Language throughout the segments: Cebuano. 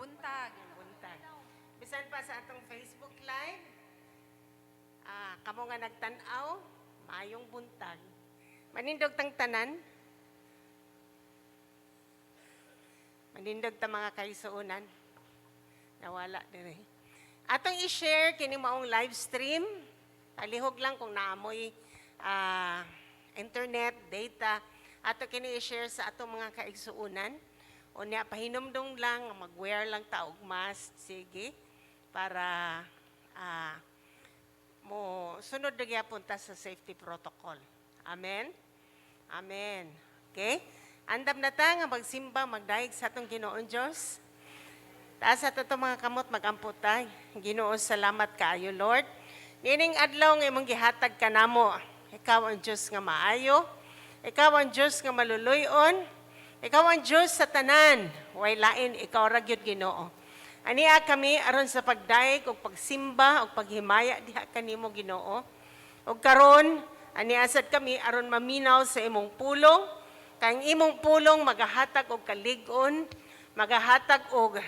Buntag. Buntag. Bisan pa sa atong Facebook Live, kamo nga nagtan-aw, maayong buntag. Manindog tang tanan. Manindog ta, mga kaigsuonan. Nawala dire. Atong i-share kini maong live stream. Palihog lang kung naamoy internet, data. Ato kini i-share sa atong mga kaigsuonan. Unya pahinumdong lang, mag-wear lang ta og mask, sige, para mo sunod na gyapon ta sa safety protocol. Amen? Amen. Okay? Andam na ta nga magsimba, magdayeg sa atong Ginoong Dios. Taas sa ato mga kamot, magampo ta. Ginoo, salamat kaayo, Lord. Niining adlaw nga imong gihatag kanamo. Ikaw ang Dios nga maayo. Ikaw ang Dios nga maluluyon. Ikaw ang Dios sa tanan. Way lain, ikaw ra gyud, Ginoo. Ania kami aron sa pagdayeg ug pagsimba ug paghimaya diha kanimo, Ginoo. Ug karon ania sad kami aron maminaw sa imong pulong. Kay ang imong pulong magahatag og kalig-on, magahatag og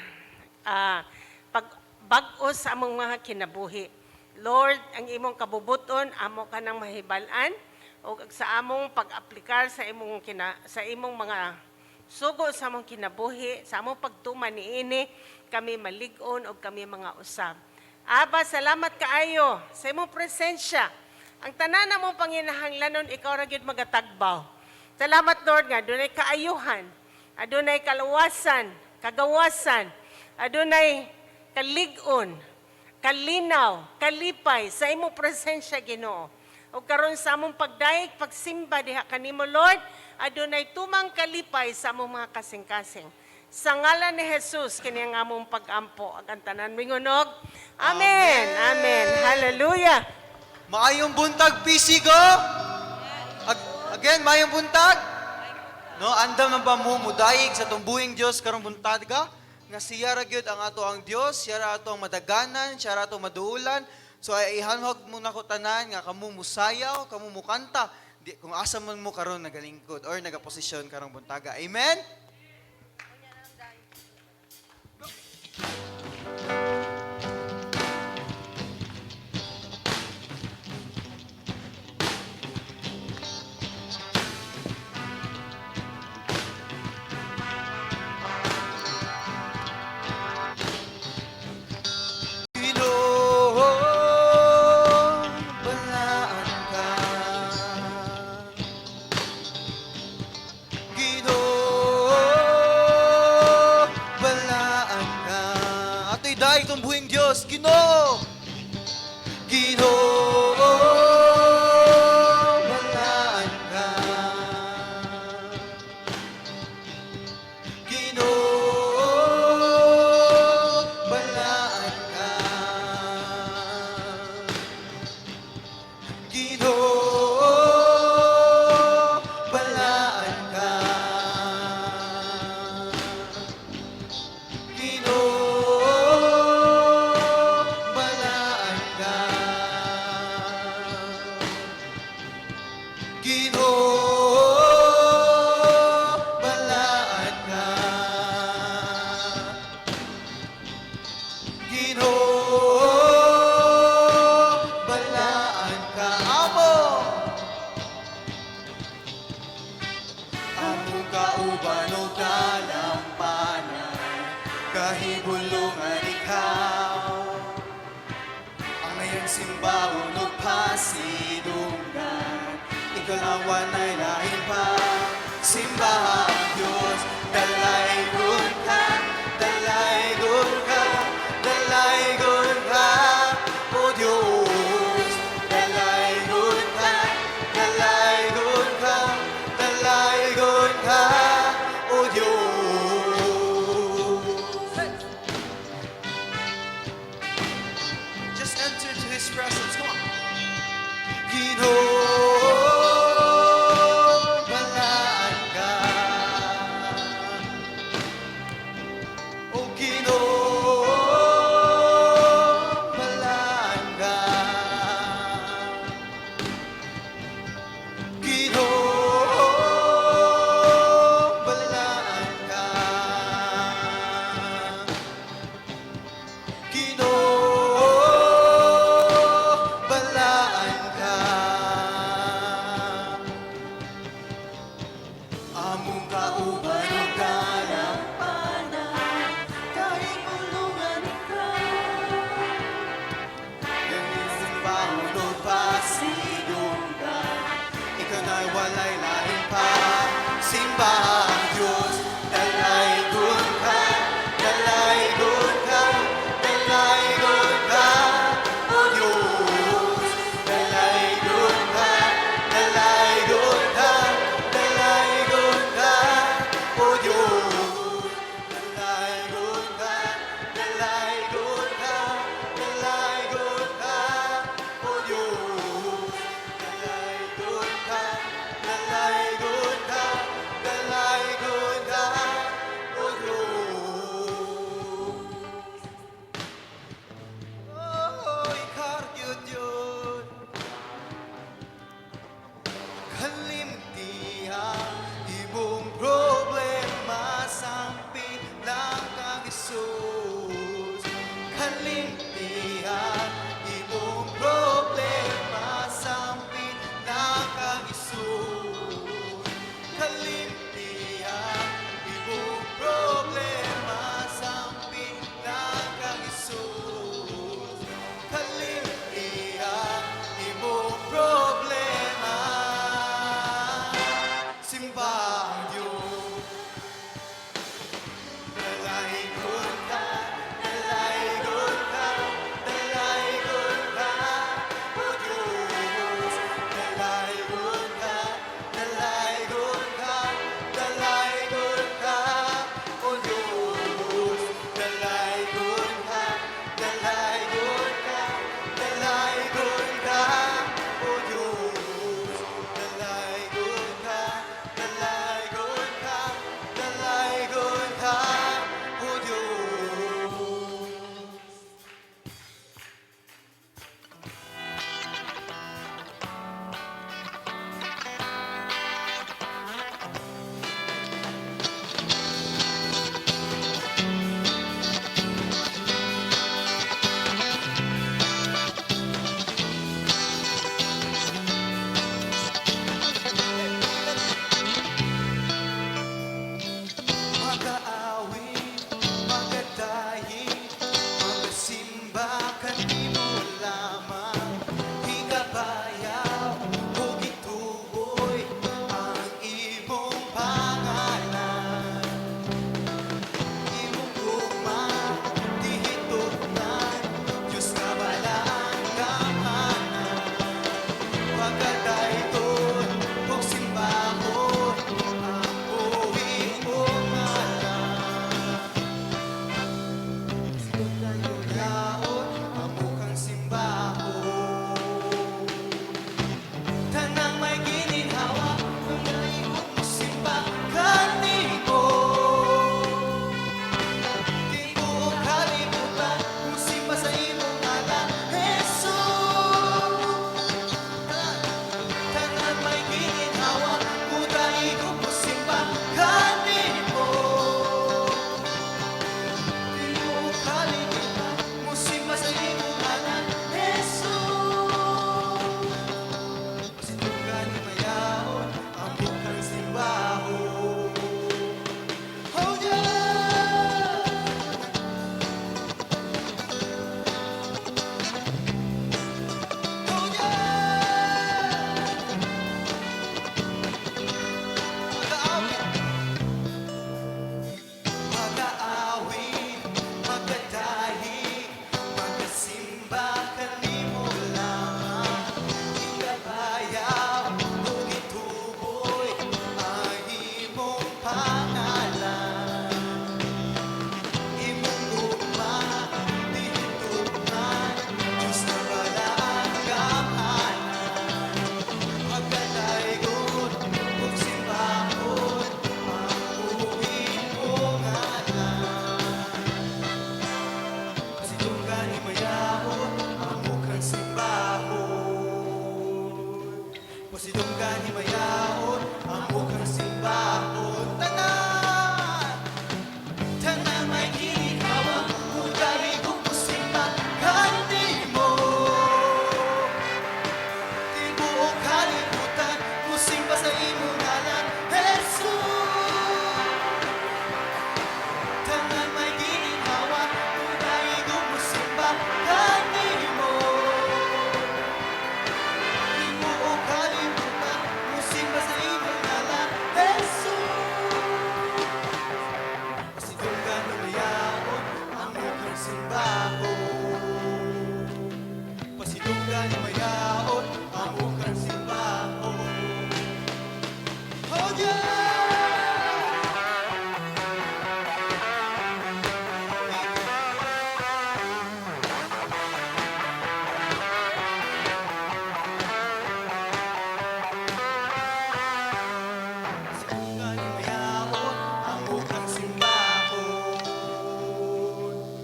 pagbag-o sa among mga kinabuhi. Lord, ang imong kabubuton amo ka nang mahibal-an ug sa among pag-aplikar sa imong mga sugo sa among kinabuhi, sa among pagtuman niini, kami malig-on ug kami mga usab. Aba, salamat kaayo sa imong presensya. Ang tanan namong panginahanglanon, ikaw ra gyud magatagbaw. Salamat, Lord, nga adunay kaayuhan, adunay kaluwasan, kagawasan, adunay kalig-on, kalinaw, kalipay sa imong presensya, Ginoo. Ug karon sa among pagdayeg, pagsimba diha kanimo, Lord, adunay tumang kalipay sa among mga kasing-kasing. Sa ngalan ni Jesus, kini ang among pag-ampo. Ug ang tanan mingunog. Amen. Amen. Hallelujah. Maayong buntag, PCGO! Again, maayong buntag! No, andam na ba mo mudayeg sa atong buhing Dios karong buntaga? Nga siya ra gyud ang ato ang Dios, siya ra ato ang madaganan, siya ra ato maduulan. So ay ihanhog mo nako tanan nga kamo musayaw, kamo mukanta di, kung asa man mo karon nagalingkod or nagaposisyon karong buntaga. Amen? Ginoo, balaan ka. Ginoo, balaan ka. Ato'y dayeg atong buhing Dios. Ginoo! Ginoo, balaan ka. Ginoo, balaan ka. Ginoo, balaan ka. Ginoo, balaan ka. Ginoo, balaan ka. Ginoo, balaan ka. Amo! Among kauban o dalampanan, kahibulungan ikaw. Ang ngayon simbahon o pasidunggan, ikaw lang walay lain pa. Simbahan Diyos, dalaygon ka, dalaygon ka, dalaygon ka, O Diyos. Dalaygon ka, dalaygon ka, dalaygon ka, O Diyos. Just enter to His presence. Come on. Ginoo, balaan ka.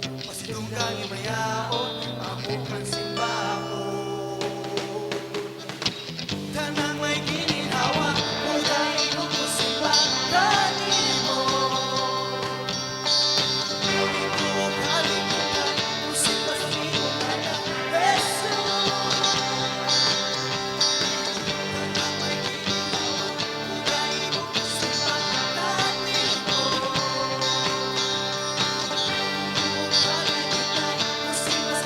Pasidunggang himayaon, amo kang simbahon. Tanang may gininhawa, mudayeg og mosimba kanimo. Tibuok kalibutan, mosimba sa imong ngalan, Jesus. Tanang may gininhawa, mudayeg og mosimba kanimo. Tibuok kalibutan, mosimba.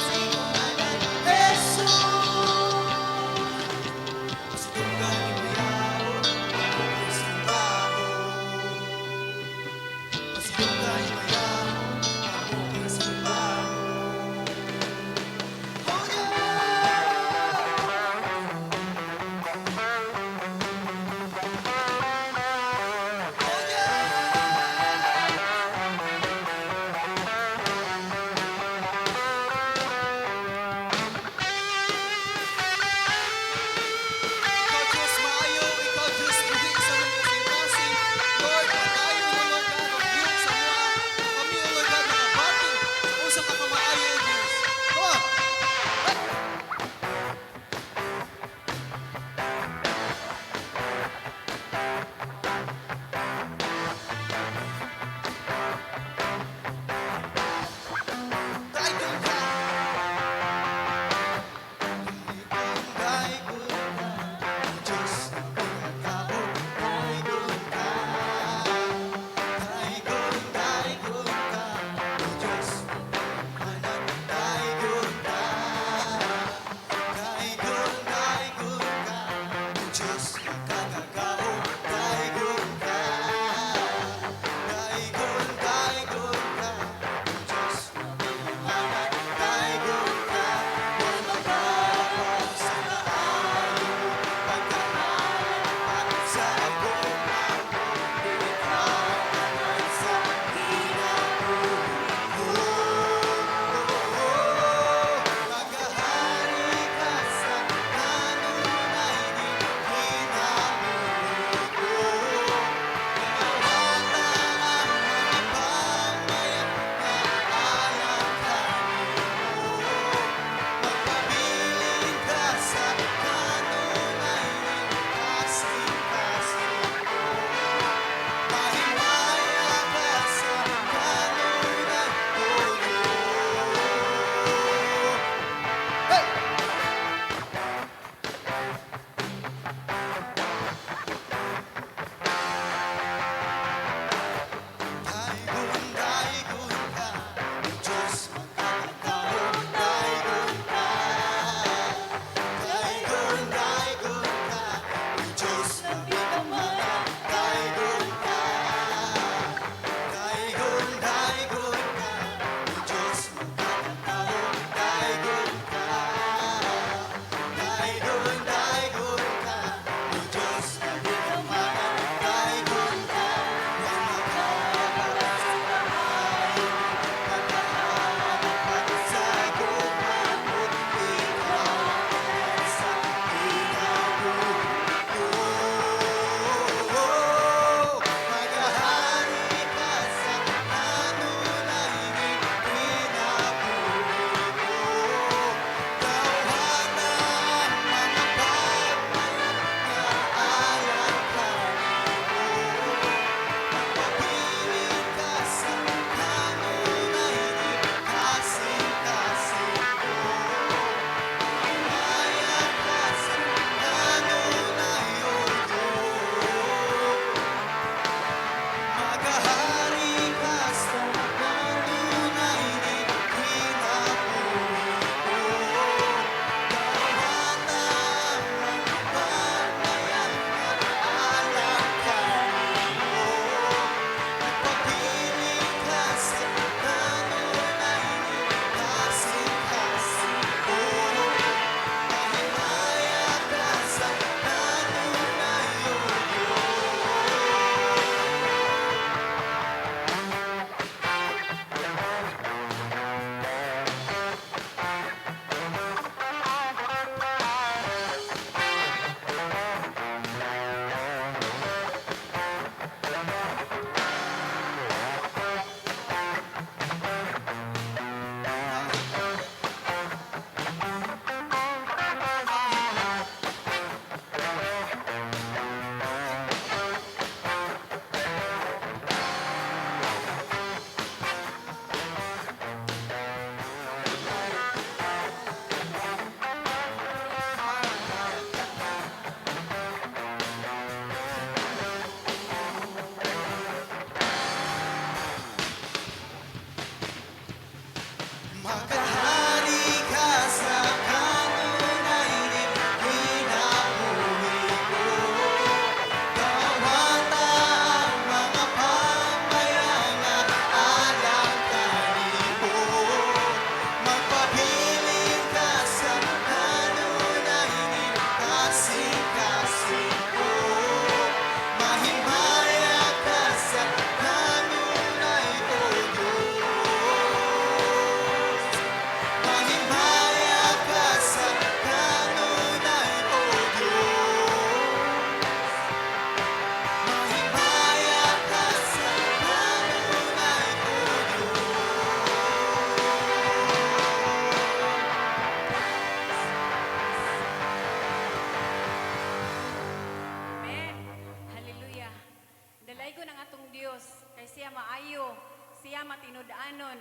matinud-anon.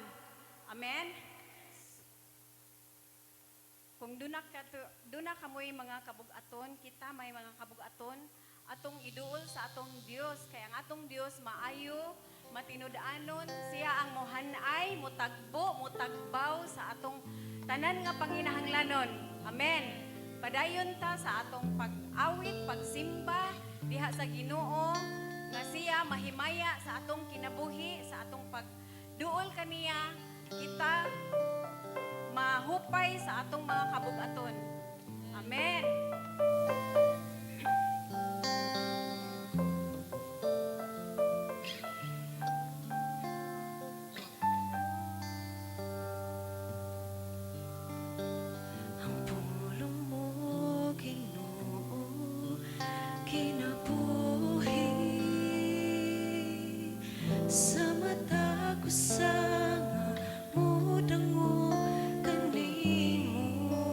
Amen. Kung duna kamoy mga kabugaton, kita may mga kabugaton, atong iduol sa atong Dios, kay ang atong Dios maayo, matinud-anon, siya ang mohanay, mutagbo, mutagbaw sa atong tanan nga panginahanglanon. Amen. Padayon ta sa atong pag-awit, pagsimba diha sa Ginoo nga siya mahimaya sa atong kinabuhi, sa atong pagduol kaniya, kita mahupay sa atong mga kabugaton. Amen. Ang pulong mo, Ginoo, kinabuhi sa mata ko sa nga modangog kanimo.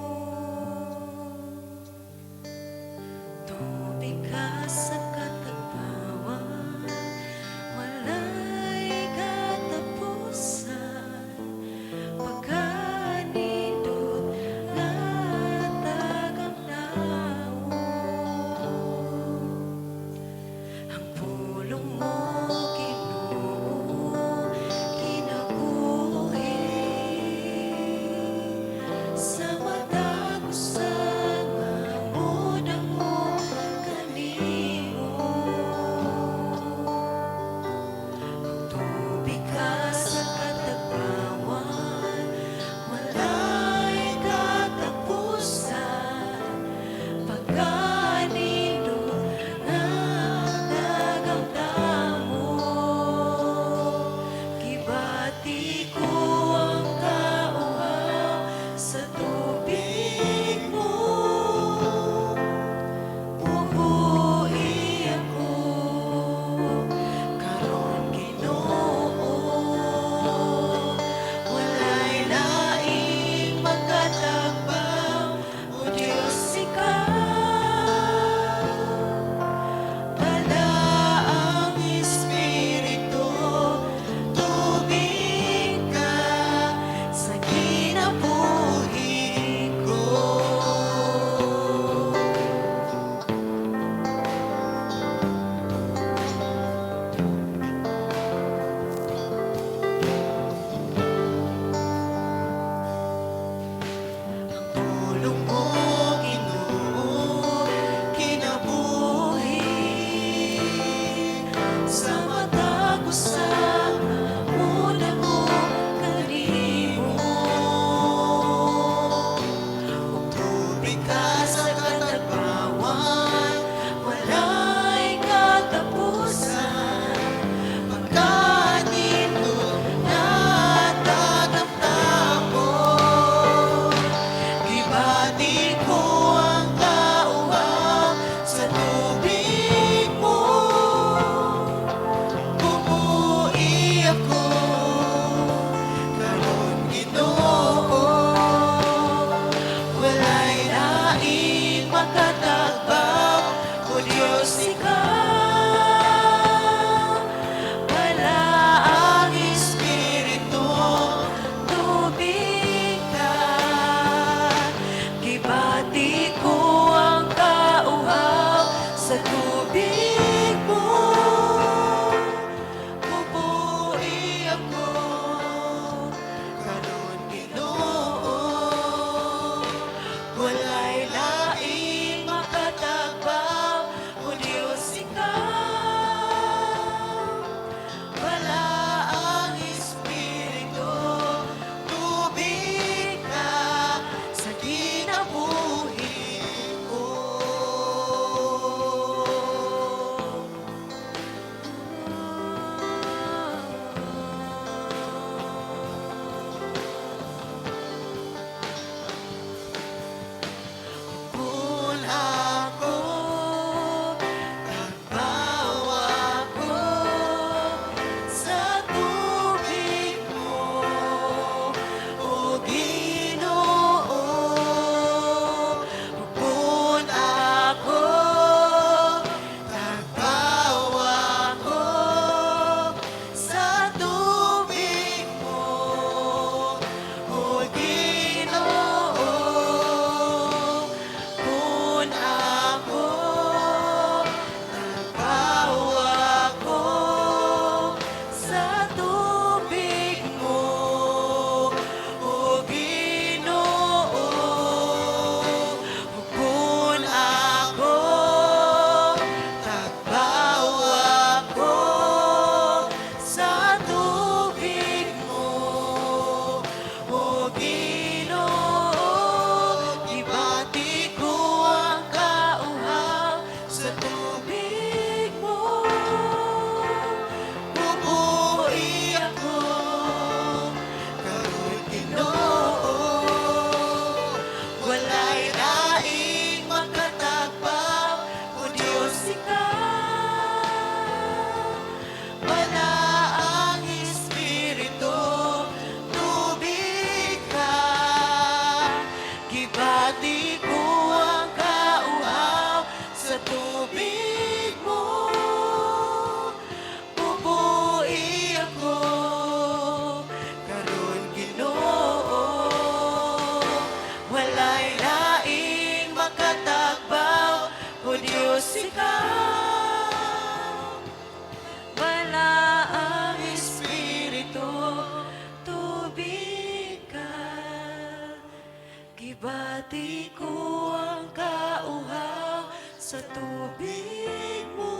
Nabati ko ang kauhaw sa tubig mo,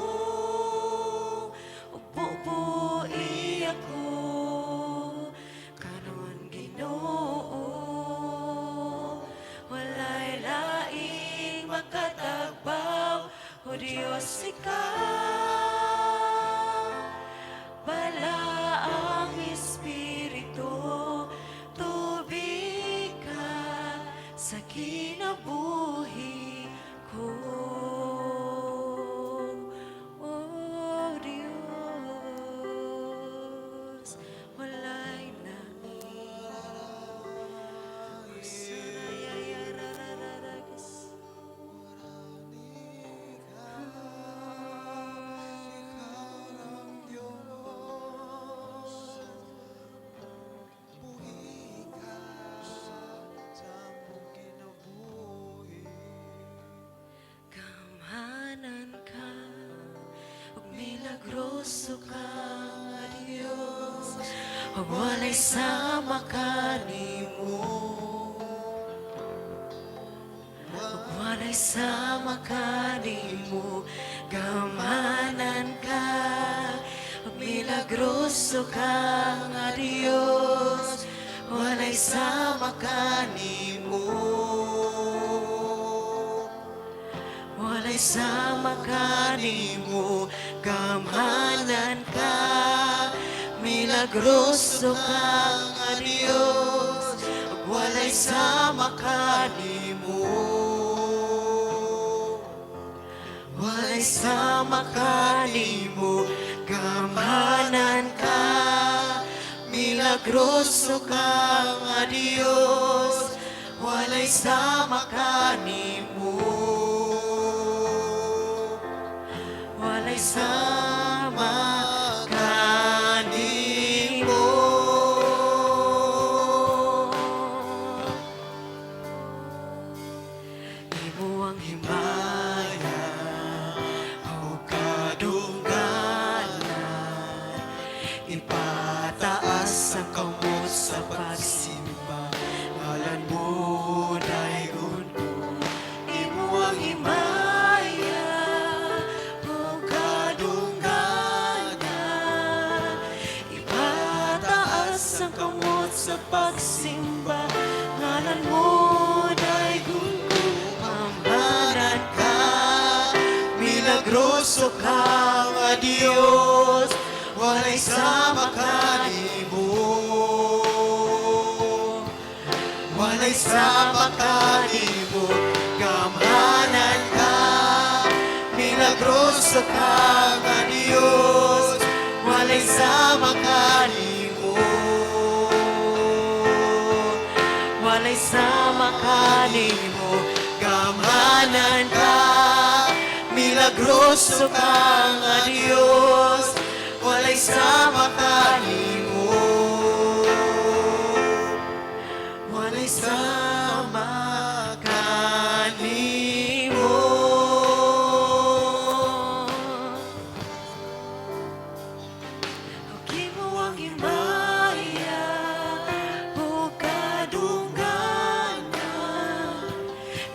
ug bubuhi ako karon, Ginoo. Walay laing makatagbaw, O Diyos, ikaw Balaang Espiritu, tubig ka sa kinabuhi ko. O Diyos, walay laing. Sarayayarararagas. Ikaw ang Diyos. Buhi ka sa among kinabuhi. Gamhanan ka ug milagroso ka nga Dios, ug walay sama kanimo, ug walay sama kanimo. Gamhanan ka ug milagroso ka nga Dios, walay sama kanimo. Walay sama kanimo. Gamhanan ka, milagroso ka nga Dios, ug walay sama kanimo. Walay sama kanimo. Gamhanan ka, milagroso ka nga Dios, walay sama kanimo. Walay sama kanimo. Imo ang himaya o kadungganan. Ipataas ang kamot sa pagsimba, ngalan mo daygon ko. Imo ang himaya o kadungganan. Ipataas ang kamot sa pagsimba, ngalan mo daygon ko. Gamhanan ka, milagroso ka nga Diyos, walay sama kanimo. Walay sama kanimo. Gamhanan ka, milagroso ka nga Diyos, walay sama kanimo. Walay sama kanimo. Gamhanan ka, milagroso ka nga Diyos, walay sama kanimo. Walay sama kanimo. Ug imo ang himaya o kadungganan.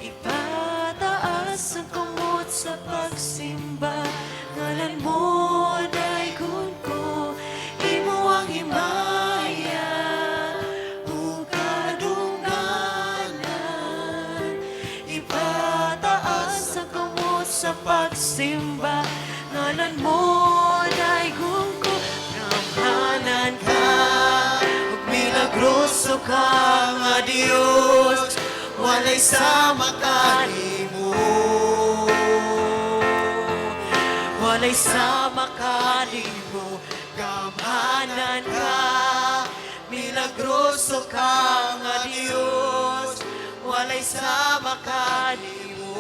Ipataas ang kamot sa pagsimba, ngalan mo daygon ko. Imo ang himaya o kadungganan. Ipataas ang kamot sa pagsimba, ngalan mo daygon ko. Gamhanan ka ug milagroso ka nga Dios, walay sama kanimo. Walay sama kanimo. Gamhanan ka, milagroso ka nga Dios, walay sama kanimo.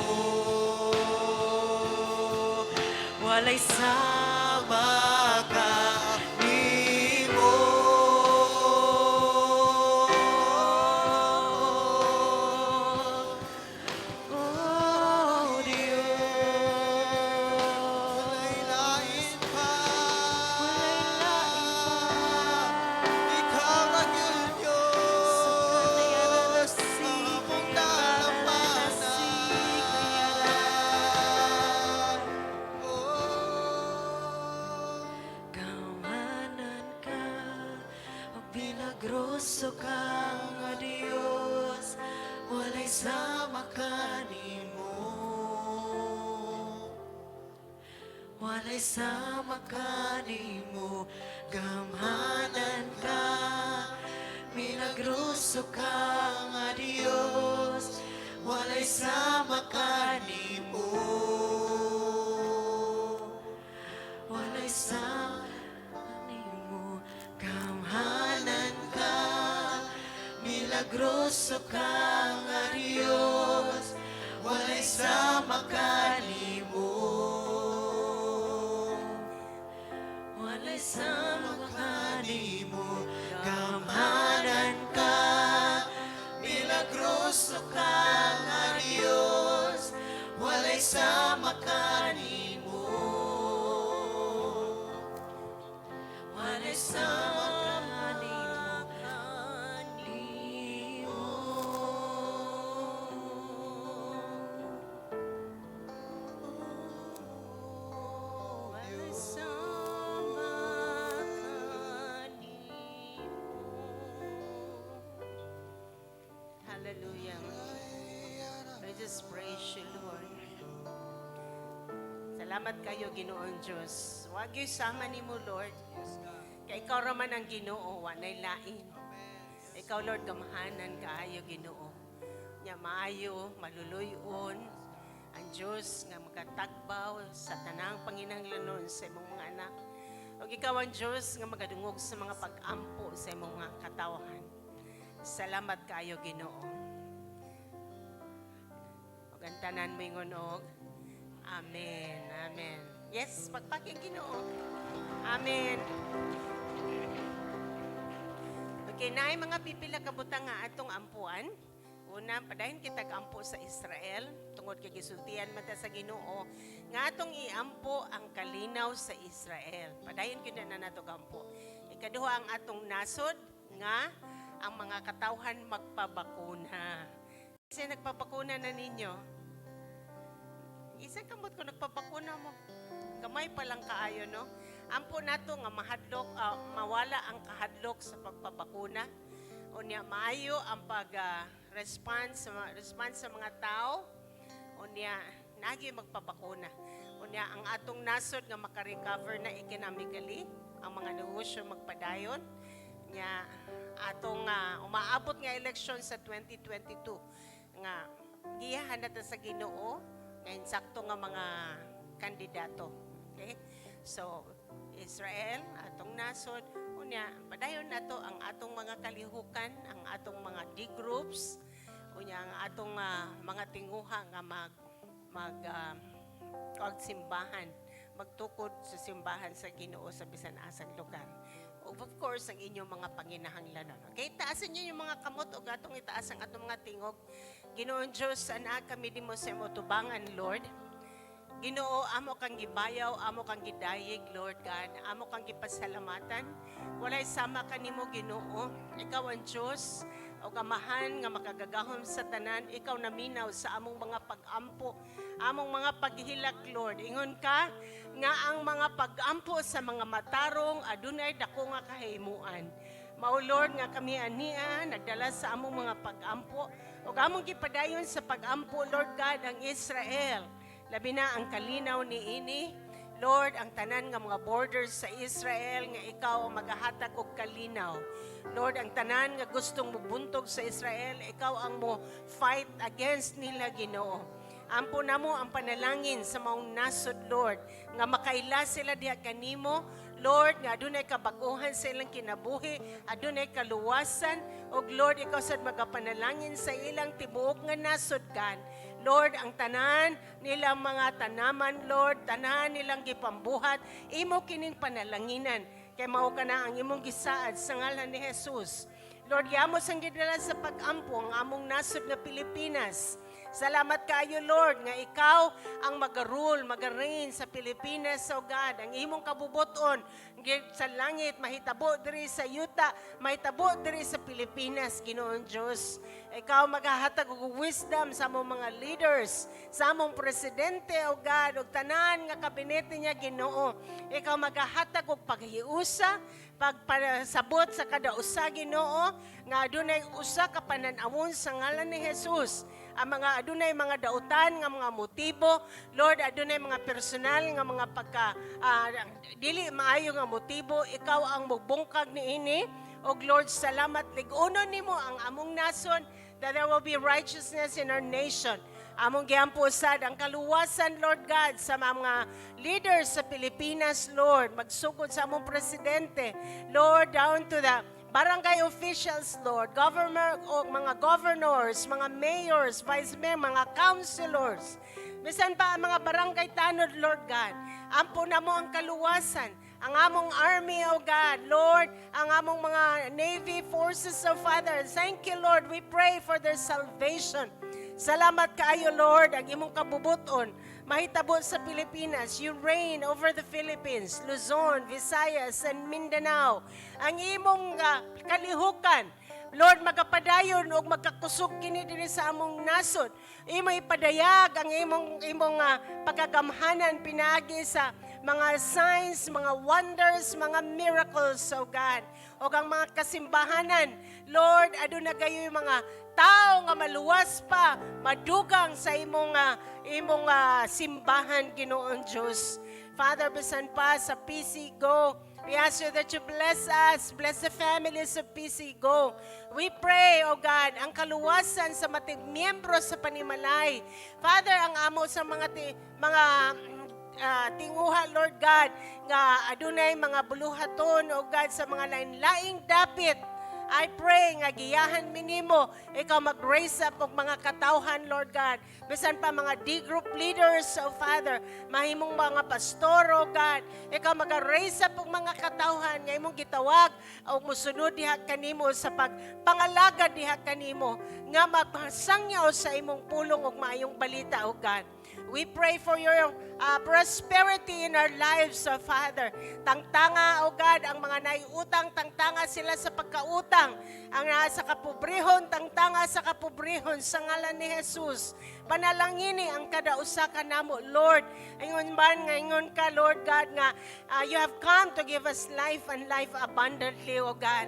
Walay sama kanimo. Oh Dios. Walay lain pa. Walay lain pa. Ikaw ra gyud, Diyos, ang among. Milagroso ka nga Dios, walay sama kanimo. Walay sama kanimo. Gamhanan ka, milagroso ka nga Dios, walay sama kanimo. Walay sama kanimo. Gamhanan ka, milagroso ka nga Dios, walay sama kanimo. Walay sama kanimo. Gamhanan ka, milagroso ka nga Dios, walay sama kanimo. Walay sama kanimo. Walay sama kanimo. Hallelujah. I just praise you, Lord. Salamat kayo, Ginoong Diyos. Wa gyud sama nimo, Lord. Kay ikaw raman ang Ginoo, wa nay lain. Ikaw, Lord, gamhanan kaayo, Ginoo. Nya maayo, maluluyon ang Diyos nga makatagbaw sa tanang panginahanglanon sa imong mga anak. Ug ikaw ang Diyos nga magadungog sa mga pag-ampo sa imong mga katawhan. Salamat kaayo, Ginoo. Ug ang tanan moingon og Amen. Amen. Yes, pagpaki Ginoo. Amen. Okay, naay mga pipila ka butang nga atong ampuan. Una, padayon kita ampo sa Israel tungod kay gisultian man ta sa Ginoo nga atong iampo ang kalinaw sa Israel. Padayon gyud na nato ampo. Ikaduha, ang atong nasod nga ang mga katawhan magpabakuna. Kasi nagpabakuna na ninyo? Isa kamot ko nagpabakuna mo. Gamay pa lang kaayo, no? Ampo nato nga mahadlok, mawala ang kahadlok sa pagpabakuna. Unya maayo ang pag response sa mga tao. Unya nagi magpabakuna. Unya ang atong nasod nga maka-recover na economically, ang mga negosyo magpadayon. Nya atong umaabot nga eleksyon sa 2022 nga giyahan nato sa Ginoo nga insakto nga mga kandidato. Okay? So, Israel, atong nasod, unya, padayon nato ang atong mga kalihukan, ang atong mga D groups, unya ang atong mga tinguha nga mag mag og simbahan, magtukod sa simbahan sa Ginoo sa bisan asang lugar. Ug of course, ang inyong mga panginahanglanon. Okay, taasan niyo yung mga kamot ug atong itaas ang atong mga tingog. Ginoong Diyos, anaa kami nimo sa imong tubangan, Lord. Ginoo, amo kang gibayaw, amo kang gidayeg, Lord God. Amo kang gipasalamatan. Walay sama kanimo, Ginoo. Ikaw ang Diyos o Amahan nga makagagahom sa tanan. Ikaw naminaw sa among mga pag-ampo, among mga paghilak, Lord. Ingon ka nga ang mga pag-ampo sa mga matarong adunay dako nga kahimuan. Mao, Lord, nga kami ania nagdala sa among mga pag-ampo ug among gipadayon sa pag-ampo, Lord God, ang Israel. Labi na ang kalinaw ni ini. Lord, ang tanan nga mga borders sa Israel nga ikaw ang magahatag og kalinaw. Lord, ang tanan nga gustong mubuntog sa Israel, ikaw ang mo fight against nila, Ginoo. Ampo namo ang panalangin sa maong nasod, Lord, nga makaila sila diha kanimo, Lord, nga adunay kabaguhan sa ilang kinabuhi, adunay kaluwasan, ug Lord, ikaw sad magapanalangin sa ilang tibuok nga nasod kan. Lord, ang tanan nilang mga tanaman, Lord, tanan nilang gipambuhat, imo kining panalanginan. Kay mao kana ang imong gisaad sa ngalan ni Jesus. Lord, amo sang gidala sa pag-ampo ang among nasod nga Pilipinas. Salamat kaayo, Lord, nga ikaw ang magarule, magareign sa Pilipinas, O God. Ang imong kabubuton sa langit, mahitabo diri sa yuta, mahitabo diri sa Pilipinas, Ginoong Diyos. Ikaw maghahatag og wisdom sa among mga leaders, sa among presidente, O God, ug tanan nga kabinete niya, Ginoo. Ikaw maghahatag og paghiusa, pagpasabot sa kada usa, Ginoo, nga adunay usa ka panan-awon sa ngalan ni Jesus. Ang mga adunay mga dautan nga mga motibo, Lord, adunay mga personal nga mga pagka dili maayo nga motibo, ikaw ang mubungkag niini. Og Lord, salamat, lig-unon nimo ang among nason, that there will be righteousness in our nation. Among giampo sad ang kaluwasan, Lord God, sa mga leaders sa Pilipinas, Lord, magsugod sa among presidente, Lord, down to the barangay officials, Lord, governor o mga governors, mga mayors, vice mayor, mga councilors. Bisan pa ang mga barangay tanod, Lord God. Ampo namo ang kaluwasan. Ang among army, O God, Lord, ang among mga Navy forces, O Father. Thank you, Lord. We pray for their salvation. Salamat kaayo, Lord, ang imong kabubuton mahitabo sa Pilipinas. You reign over the Philippines, Luzon, Visayas, and Mindanao. Ang imong kalihukan, Lord, magapadayon og magkakusog kini dinhi sa among nasod. Imo ipadayag ang imong pagkagamhanan pinaagi sa mga signs, mga wonders, mga miracles, O God. O ang mga kasimbahanan, Lord, aduna kayo mga tao nga maluwas pa, madugang sa imong simbahan, Ginoong Diyos. Father, bisan pa sa PC Go, we ask you that you bless us, bless the families of PC Go. We pray, O God, ang kaluwasan sa matig miyembro sa panimalay. Father, ang amo sa mga tinguha, Lord God, nga adunay mga buluhaton, O God, sa mga lain-laing dapit. I pray nga giyahan minimo, ikaw mag-raise up og mga katawhan, Lord God. Bisan pa mga D group leaders, O Father, mahimong mga pastor, O God. Ikaw mag-raise up og mga katawhan nga imong gitawag og musunod diha kanimo sa pagpangalagad diha kanimo nga magpasangyaw sa imong pulong ug maayong balita, O God. We pray for your prosperity in our lives, O Father. Tangtanga, O God, ang mga naiutang, tangtanga sila sa pagkautang. Ang nasa kapobrehon, tangtanga sa kapobrehon sa ngalan ni Jesus. Panalangini ang kada usa ka namo, Lord. Ingon man nga ingon ka, Lord God, nga you have come to give us life and life abundantly, O God.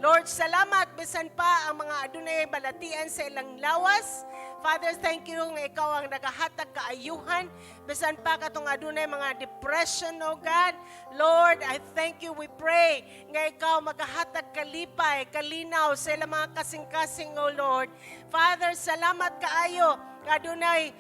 Lord, salamat bisan pa ang mga adunay balatian sa ilang lawas. Father, thank you nga ikaw ang nagahatag kaayuhan. Bisan pa katong adunay mga depression, O God. Lord, I thank you. We pray nga ikaw magahatag kalipay, kalinaw sa ilang mga kasing-kasing, O Lord. Father, salamat kaayo nga adunay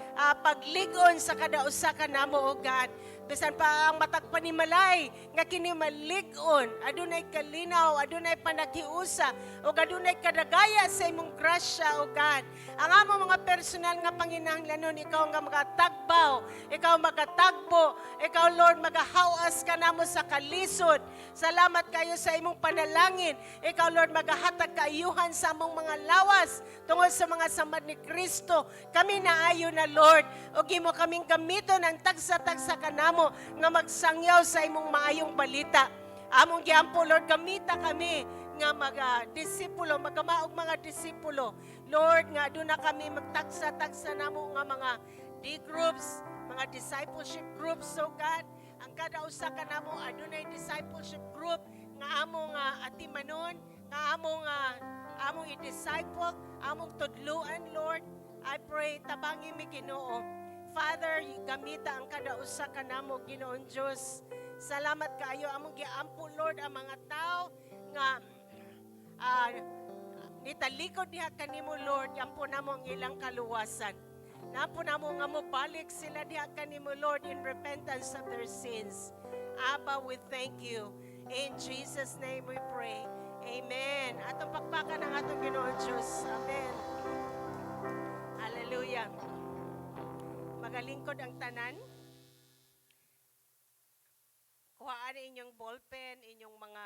paglig-on sa kada usa ka namo, O God. Bisan pa ang matag panimalay nga kini malig-on, adunay kalinaw, adunay panaghiusa, ug adunay kadagaya sa imong grasya, O God. Ang among mga personal nga panginahanglanon, ikaw nga magatagbaw, ikaw magatagbo, ikaw, Lord, magahawas ka namo sa kalisod. Salamat kayo sa imong panalangin. Ikaw, Lord, magahatag kaayuhan sa among mga lawas tungod sa mga samad ni Kristo. Kami naayo na, Lord, ug imo kaming gamiton ang tagsa-tagsa kanamo nga magsangyaw sa imong maayong balita. Among giampo, Lord, gamita kami nga mga disipulo, magamaog mga disipulo. Lord, nga aduna kami magtagsa-tagsa namo nga mga D groups, mga discipleship groups, so God, ang kada usa ka namo adunay discipleship group nga among atimanon, nga among i-disciple, among tudluan, Lord. I pray tabangi mi, Ginoo. Father, gamita ang kada usa ka namo, Ginoong Dios. Salamat kaayo. Among giampo, Lord, ang mga tao nga nitalikod diha kanimo, Lord, giampo namo ang ilang kaluwasan. Naampo namo nga mobalik sila diha kanimo, Lord, in repentance of their sins. Abba, we thank you. In Jesus' name we pray. Amen. Atong pakpakan ang atong Ginoong Diyos. Amen. Hallelujah. Magalingkod ang tanan. Kuhaan inyong ballpen, inyong mga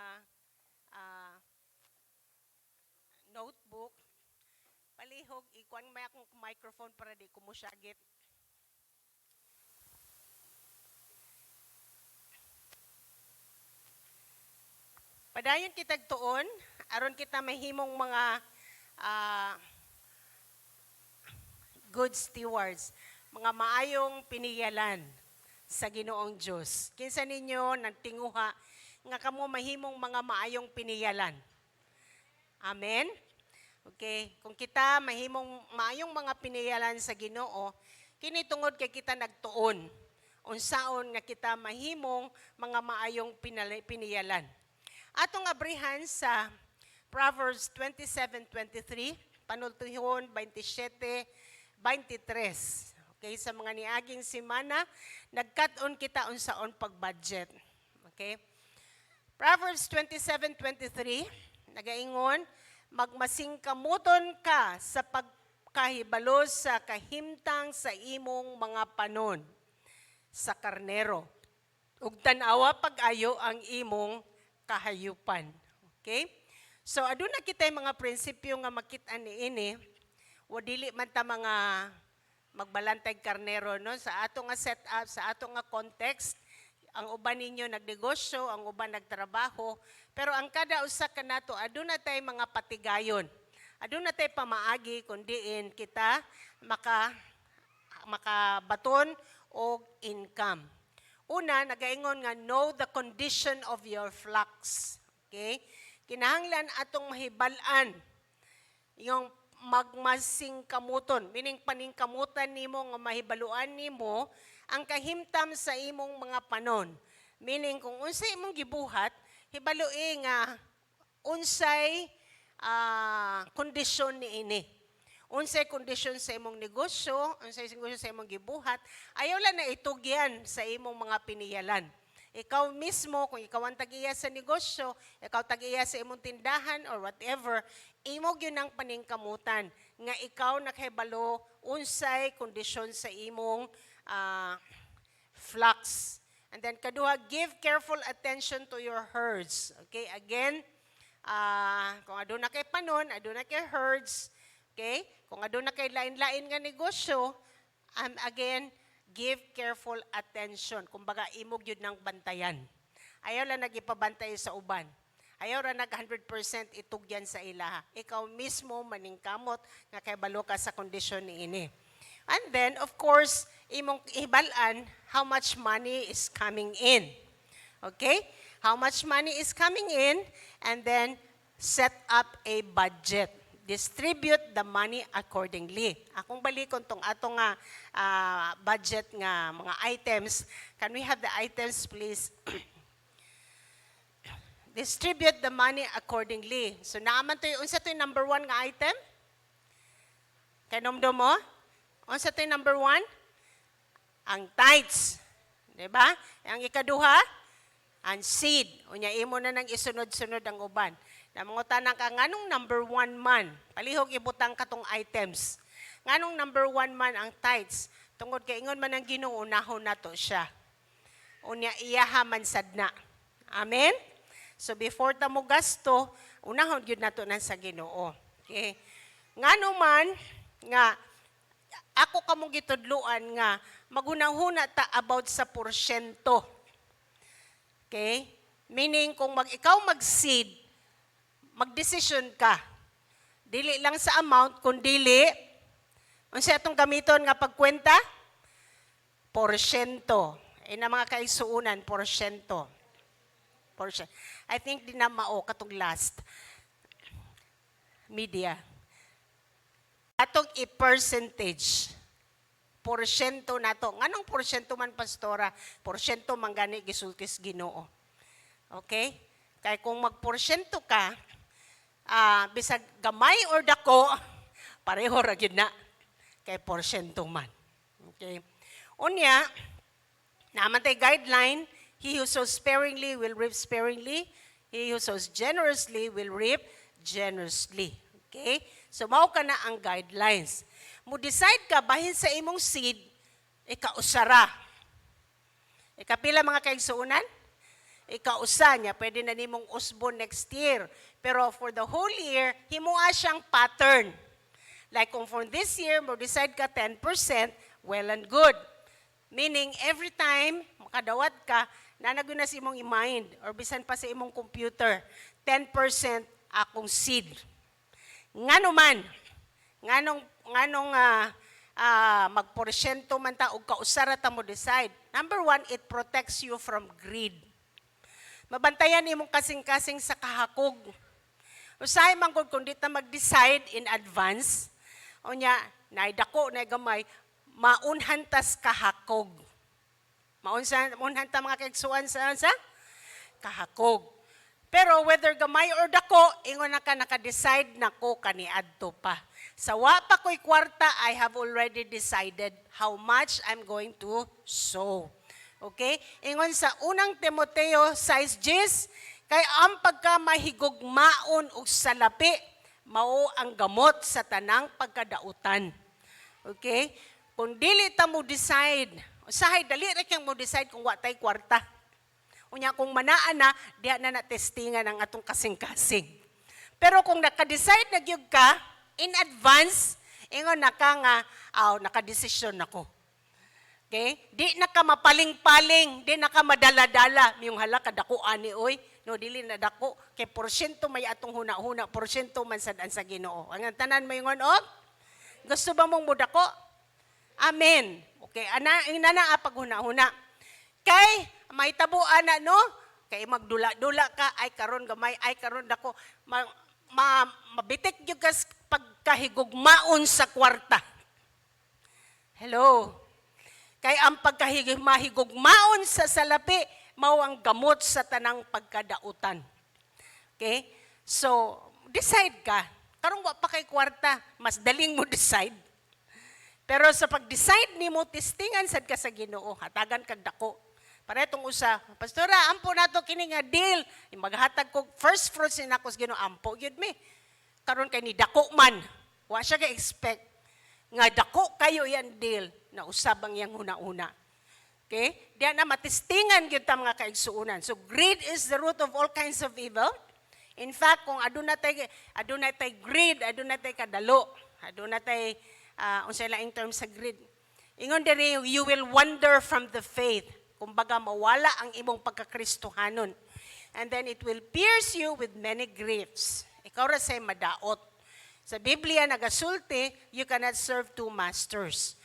notebook. Palihog, ikuan may akong microphone para di ko mosyagit. Padayon kitag tuon, aron kita mahimong mga Good stewards. Mga maayong piniyalan sa Ginoong Dios. Kinsa ninyo nagtinguha nga kamo mahimong mga maayong piniyalan? Amen? Okay, kung kita mahimong maayong mga piniyalan sa Ginoo, kini tungod kay kita nagtuon unsaon nga kita mahimong mga maayong piniyalan. Atong abrihan sa Proverbs 27:23, Panultihon 27:23. Okay, sa mga niaging semana, nagkat-on kita unsaon pag-budget. Okay? Proverbs 27:23, nagaingon, "Magmasingkamuton ka sa pagkahibalo sa kahimtang sa imong mga panon sa karnero. Ug tan-awa pag-ayo ang imong kahayupan." Okay? So aduna kitay mga prinsipyo nga makit-an niini. O dili man ta mga magbalantay karnero, no, sa ato nga setup, sa ato nga context. Ang uban ninyo nagnegosyo, ang uban nagtrabaho, pero ang kada usa kanato aduna tay mga patigayon. Aduna tay pamaagi kun diin kita makabaton og income. Una, nagaingon nga know the condition of your flocks. Okay? Kinahanglan atong mahibal-an yung magmasingkamuton, meaning paningkamutan nimo nga mahibaluan nimo ang kahimtam sa imong mga panon. Meaning kung unsay imong gibuhat, hibaloi nga unsay kondisyon niini. Unsay kondisyon sa imong negosyo, unsay kondisyon sa imong gibuhat, ayaw lang na itugyan sa imong mga piniyalan. Ikaw mismo, kung ikaw ang tag-iya sa negosyo, ikaw tag-iya sa imong tindahan or whatever, imo gyud ang paningkamutan nga ikaw nakahibalo unsay kondisyon sa imong flocks. And then kaduha, give careful attention to your herds. Okay, again, kung aduna kay panon, aduna kay herds, okay? Kung aduna kay lain-lain nga negosyo, again, give careful attention. Kumbaga, imo gyud ng bantayan. Ayaw lang nagipabantay sa uban. Ayaw ra nag 100% itugyan sa ilaha. Ikaw mismo maningkamot nga kay balo ka sa kondisyon niini. And then, of course, imong ihibal-an how much money is coming in. Okay? How much money is coming in, and then set up a budget. Distribute the money accordingly. Akong balikon tong ato nga budget nga mga items. Can we have the items, please? Distribute the money accordingly. So naaman to yung, unsa to yung number one nga item? Kahinumdom mo? Unsa to yung number one? Ang tithes. Di ba? Ang ikaduha, ang seed. Unya imo na nang isunod-sunod ang uban. Namangutana ka, nganong number one man? Palihog ibutang katong items. Nganong number one man ang tithes? Tungod kay ingon man ang Ginoo, unahon nato siya. Unya iyaha man sad na. Amen? So before ta mo gasto, unahon gyud nato nan sa Ginoo. Okay? Ngano man nga ako kamong gitudluan nga maghunahuna ta about sa porsyento. Okay? Meaning kung ikaw mag-seed, magdesisyon ka. Dili lang sa amount, kundili unsa atong gamiton nga pagkwenta? Porsyento. Ina mga kaigsuunan, porsyento. Porsyento. I think di na mao katong last. Media. Atong i-percentage. Porsyento nato. Nganong porsyento man, Pastora? Porsyento man gani gisultis Ginoo. Okay? Kay kung magporsyento ka, bisag gamay or dako, pareho ra gyud na. Kay porsyento man. Okay? Unya, naman tay guideline, he who sows sparingly will reap sparingly, he who sows generously will reap generously. Okay? So mao ka na ang guidelines. Mo decide ka bahin sa imong seed, ikausara. Ikapila, mga kaigsuunan? Ikausa niya, pwede na nimong usbon next year. Pero for the whole year, himua siyang pattern. Like kung for this year, mo decide ka 10%, well and good. Meaning, every time makadawat ka, nanago na sa imong mind or bisan pa sa imong computer, 10% akong seed. Ngano man, nganong Magporsyento man ta og kausara ta mo decide. Number one, it protects you from greed. Mabantayan imong kasing-kasing sa kahakog. Usahay man gud kung di ta mag-decide in advance, unya, naay dako, naay gamay, maunhan tas kahakog. Maunsa, maunhan ta, mga kaigsuonan, sa kahakog. Pero whether gamay or dako, ingon na ka, naka-decide na ko kaniadto pa. Sa wa pa ko'y kwarta, I have already decided how much I'm going to sow. Okay? Ingon sa Unang Timoteo 6:10, kay ang pagka mahigugmaon og salapi, mao ang gamot sa tanang pagkadautan. Okay? Kung dili ta mo decide, usahay dali ra kang mo decide kung wa tay kwarta. Unya kung manaa na, diha na na-testingan ang atong kasing-kasing. Pero kung naka-decide na gyud ka in advance, ingon na ka nga, aw, nakadesisyon ako. Okay? Di na ka mapaling-paling, di na ka madala-dala. Miyong hala kadako ani oy. No, dili na dako kay porsyento may atong huna-huna, porsyento man sad ang sa Ginoo. Ang tanan moingon og gusto ba mong mudako? Amen. Okay, ana ina na paghuna-huna. Kay may tabo ana, no? Kay magdula-dula ka, ay karon gamay, ay karon dako. Ma, mabitik gyud ka sa pagkahigugmaon sa kwarta. Hello. Kay ang pagkahigugmaon sa salapi mao ang gamot sa tanang pagkadautan. Okay? So, decide ka. Karong wa pa kay kwarta, mas daling mo decide. Pero sa pag-decide nimo, testingan sad ka sa Ginoo, hatagan kag dako. Para itong usa, "Pastora, ampo nato kini nga deal." Maghatag ko first fruits ni nako sa Ginoo, ampo gyud mi. Karon kay ni dako man. Wa siya ka expect nga dako kayo yan deal na usab ang iyang huna-huna. Okay? Diya na matestingan gyud ta, mga kaigsuonan. So greed is the root of all kinds of evil. In fact, kung aduna tay greed, aduna tay kadalo, aduna tay unsay laing term sa greed. Ingon diri, you will wander from the faith. Kumbaga mawala ang imong pagkakristohanon. And then it will pierce you with many griefs. Ikaw ra say madaot. Sa Biblia nagasulti, you cannot serve two masters.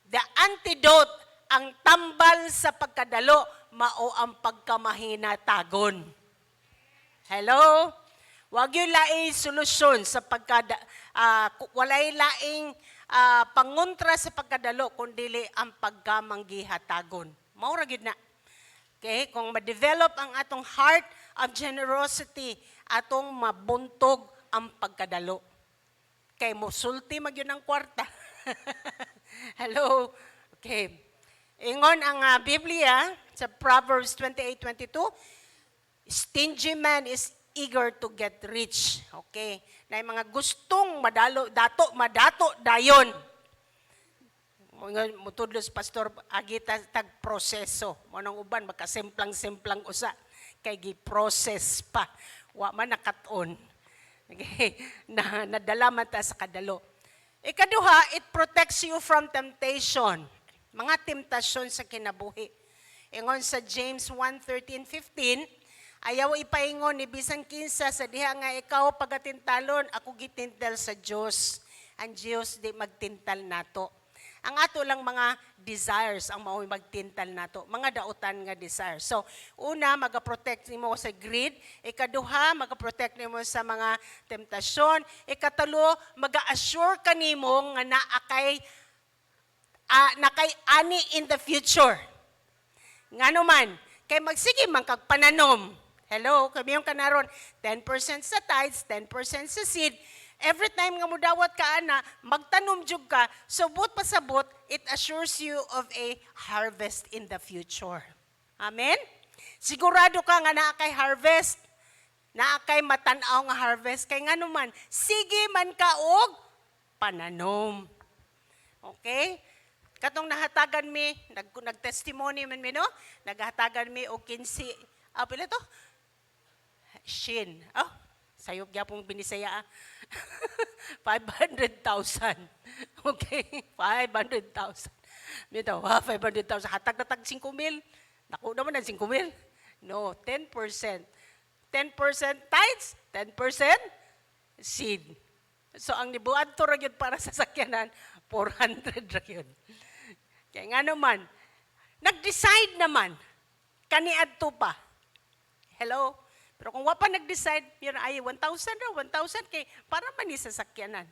The antidote, ang tambal sa pagkadalo, mao ang pagkamahinatagon. Hello? Wag yung laing solusyon sa pagkada, walay laing pangontra sa pagkadalo kundili ang pagkamanggihatagon. Mao ra gyud na. Okay? Kung ma-develop ang atong heart of generosity, atong mabuntog ang pagkadalo. Kay mosulti man gyud ang kwarta. Hello? Okay. Ingon ang Biblia sa Proverbs 28:22, stingy man is eager to get rich. Okay. Na yung mga gustong madalo, dato, madato dayon. Mga mutudlos pastor agi ta tag proseso. Mo nang uban makasimplang-simplang usa kay gi-process pa. Wa man nakat-on. Okay. Na nadala man ta sa kadalo. Ikaduha, it protects you from temptation. Mga temptasyon sa kinabuhi. Ingon sa James 1:13, 15, ayaw ipaingon ni bisan kinsa sa diha nga ikaw pagatintalon, ako gitintal sa Dios. Ang Dios di magtintal nato. Ang ato lang mga desires ang mao'y magtintal nato, mga dautan nga desires. So, una, maga-protect nimo sa greed. Ikaduha, maga-protect nimo sa mga temptasyon. Ikatulo, maga-assure kanimo nga naa kay nakay ani in the future. Ngano man, kay magsige man kag pananom. Hello, kami yung kanaron, 10% sa tithes, 10% sa seed. Every time nga mudawat ka ana, magtanom jud ka, so buot pasabot, it assures you of a harvest in the future. Amen? Sigurado ka nga naa kay harvest. Naa kay matan-aw nga harvest. Kay ngano man, sige man ka og pananom. Okay? Katong nahatagan mi, nag-testimony man mi, no? Naghatagan mi og 15, pila to? Shin. Oh, sayop gyapong binisaya ah. 500,000. Okay, 500,000. Bitaw, ha, 500,000. Hatag na tag 5 mil. Naku naman ang 5 mil. No, 10%. 10% tithes, 10% seed. So ang nibuad to ra gyud para sa sakyanan, 400 ra yun. Kaya nga naman, nag-decide naman, kaniadto pa. Hello? Pero kung wa pa nag-decide, yun ay 1,000 ra, 1,000 kay para man ni sa sakyanan.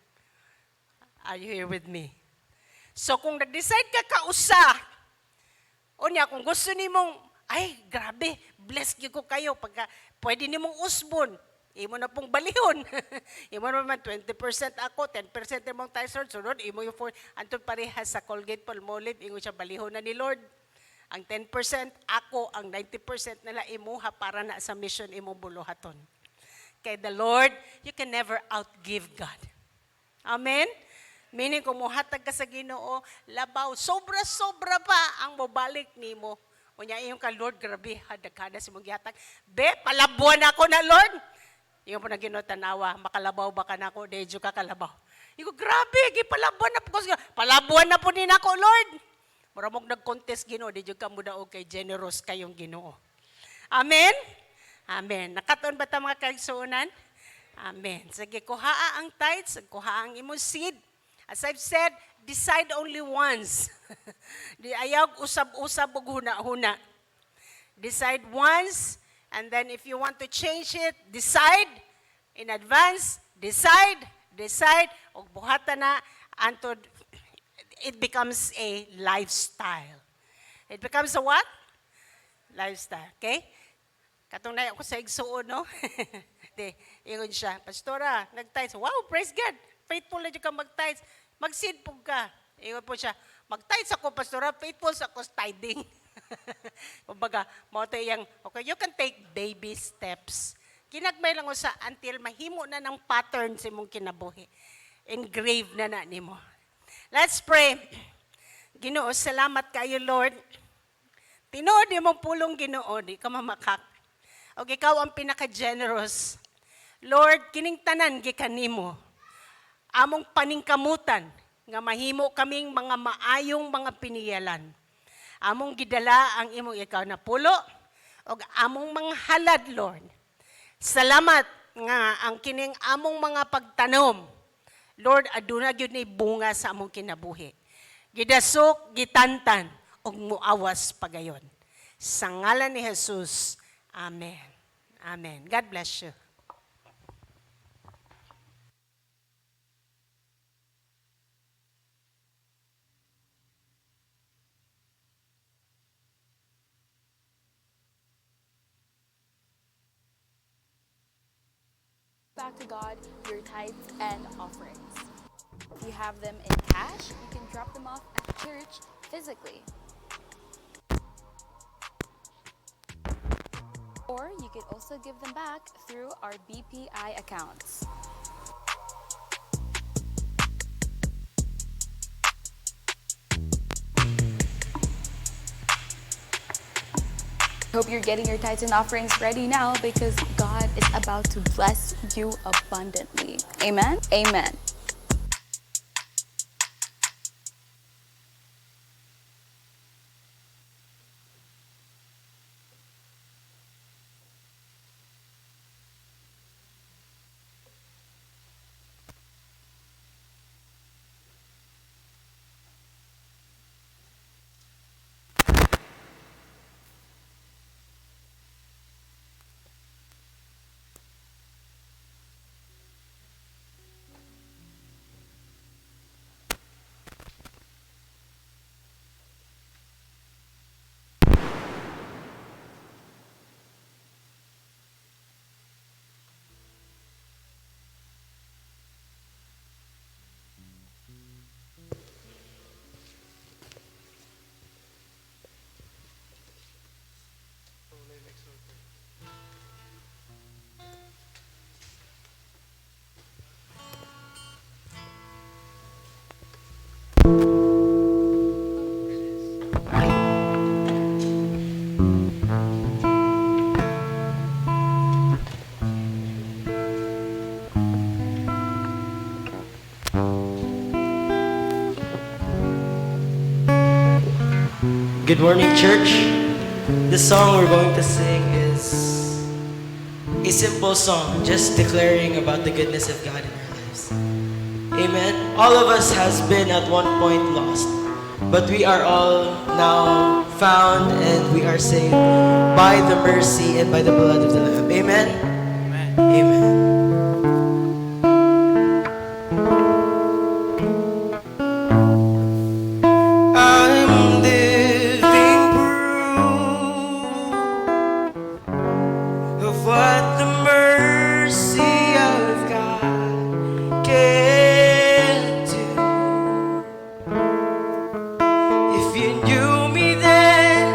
Are you here with me? So kung nag-decide ka kausa, unya kung gusto nimong, ay grabe, bless gyud ko kayo pagka pwede nimong usbon, imo na pong balihon. Imo naman 20% ako, 10% imong tithes, Lord, sunod imo yung 4, antod parehas sa Colgate Palmolive, ingon siya balihon na ni Lord. Ang 10% ako, ang 90% nila imuha para na sa mission imong buluhaton. Kay the Lord, you can never outgive God. Amen? Meaning, kung muhatag ka sa Ginoo, labaw, sobra-sobra pa ang mobalik nimo. Unya iyong ka, Lord, grabe, hadagkada si mong gihatag. Be, palabuan ako na, Lord. Iyo po na Ginoo tanawa, makalabaw ba ka nako, medyo ka kalabaw. Igo, grabe, gipalabuan na po ko. Palabuan na po ni nako, Lord. Mura mong nag-contest Ginoo, di jud ka mo daog kay generous kayong Ginoo. Amen? Amen. Nakatuon ba ta, mga kaigsuonan? Amen. Sige, kuhaa ang tithes, kuhaa ang imong seed. As I've said, decide only once. Di ayaw usab-usab ug huna-huna. Decide once, and then if you want to change it, decide in advance, decide, decide, ug buhatan na antod it becomes a lifestyle. It becomes a what? Lifestyle. Okay? Katong na ako sa igsuon, no? Di, ingon siya, "Pastora, nag-tithes." "Wow, praise God. Faithful na jud ka mag-tithes. Mag-seed po ka." Ingon po siya, "Mag-tithes ako, Pastora, faithful sa ako sa tithing." Kumbaga, mao to iyang, okay, you can take baby steps. Kinagmay lang usa until mahimo na ng pattern sa imong kinabuhi. Engrave na na nimo. Let's pray. Ginoo, salamat kayo, Lord. Tinuod imong pulong, Ginoo, di ka mamakak. Og ikaw ang pinaka-generous. Lord, kining tanan gikan nimo. Among paningkamutan nga mahimo kaming mga maayong mga piniyalan. Among gidala ang imong ikaw na pulo og among mga halad, Lord. Salamat nga ang kining among mga pagtanom, Lord, aduna gyud ni bunga sa among kinabuhi. Gidasok, gitantan ug muawas pagayon. Sa ngalan ni Jesus. Amen. Amen. God bless you. Back to God your tithes and offerings. If you have them in cash, you can drop them off at church physically. Or you could also give them back through our BPI accounts. Hope you're getting your tithes and offerings ready now because God is about to bless you abundantly. Amen? Amen. Good morning, church. The song we're going to sing is a simple song, just declaring about the goodness of God in our lives. Amen. All of us has been at one point lost, but we are all now found and we are saved by the mercy and by the blood of the Lamb. Amen. Amen. Amen. I'm living proof of what the mercy of God can do. If you knew me then,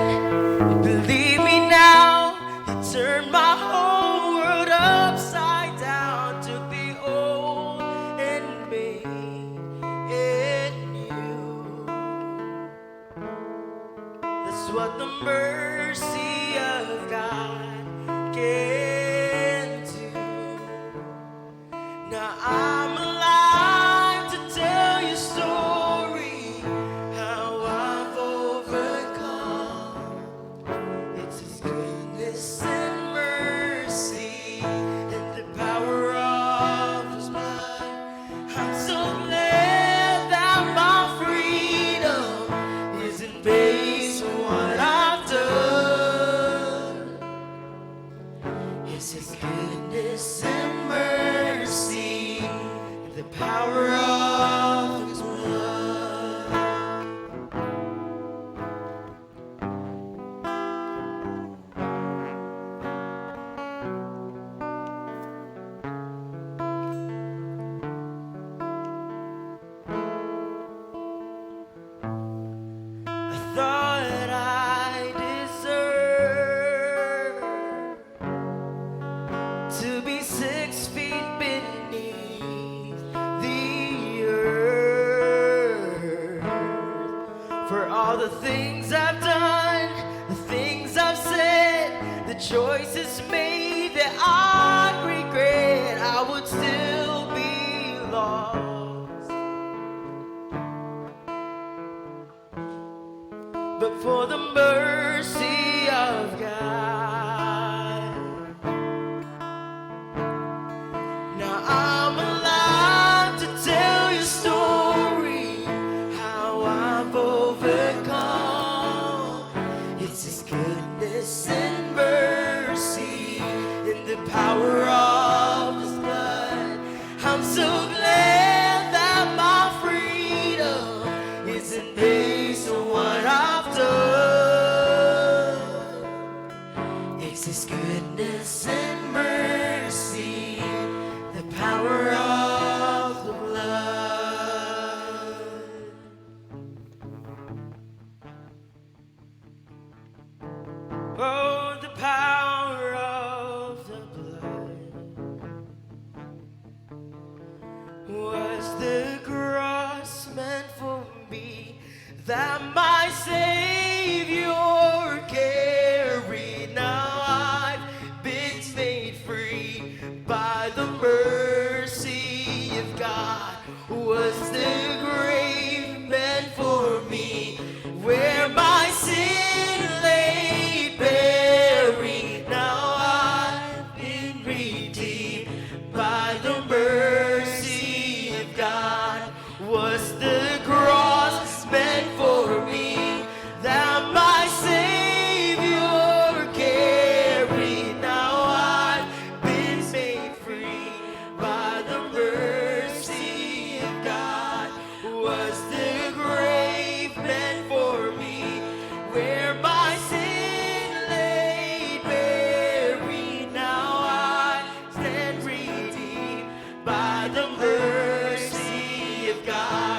you'd believe me now. You turned my whole world upside down, took the old and made it new. That's what the mercy of God can do. Now I'm alive to tell your story, how I've overcome. It's His goodness and mercy and the power of His blood. I'm so glad that my freedom isn't based on what I've done. It's His goodness and mercy and the power of His blood. I thought I deserved to be 6 feet beneath the earth for all the things I've done, the things I've said, the choices made that I regret. I would still be lost. But for the mercy of God, now I'm alive to tell your story, how I've overcome. It's His goodness and mercy and the power of His blood. I'm so glad that my freedom isn't based on what I've done. It's His goodness and mercy, the power of the blood. Oh, the power of the blood. Was the cross meant for me that my Savior carried? Now I've been made free by the mercy of God. Was the grave meant for me, where my sin lay buried? Now I've been redeemed by the mercy of God. Was the cross meant for me that my Savior carried? Now I've been made free by the mercy of God. Was the grave meant for me, where my sin lay buried? Now I stand redeemed by the mercy of God.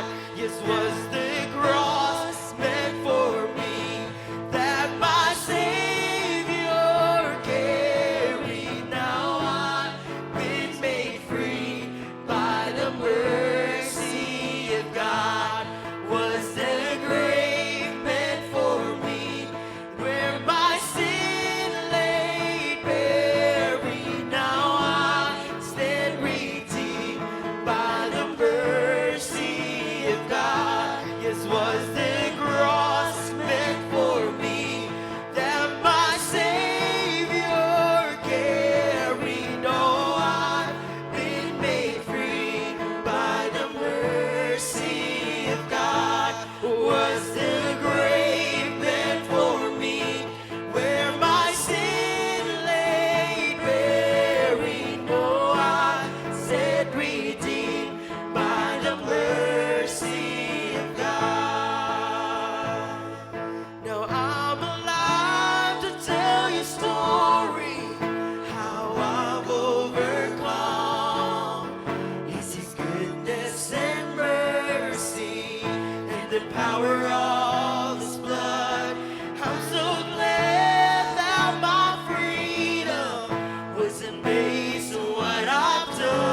power of His blood. I'm so glad that my freedom wasn't based on what I've done.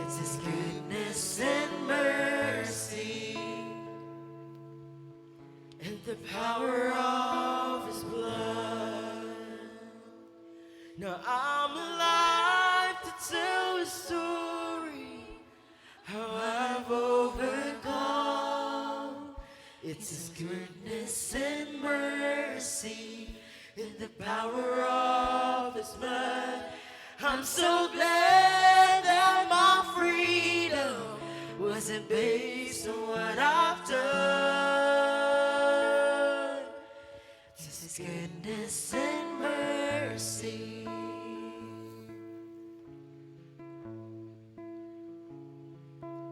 It's His goodness and mercy and the power of His blood. Now I'm alive to tell the story how I've overcome. It's His goodness and mercy and the power of His blood. I'm so glad that my freedom wasn't based on what I've done. It's His goodness and mercy.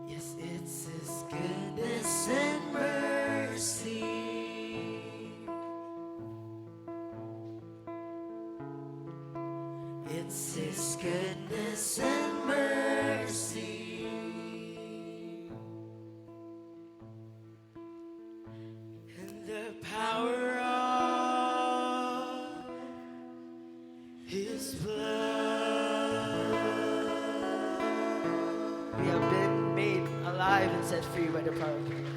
Yes, it's His goodness and mercy. It's His goodness and mercy. And the power of His blood. We have been made alive and set free by the power of God. Amen.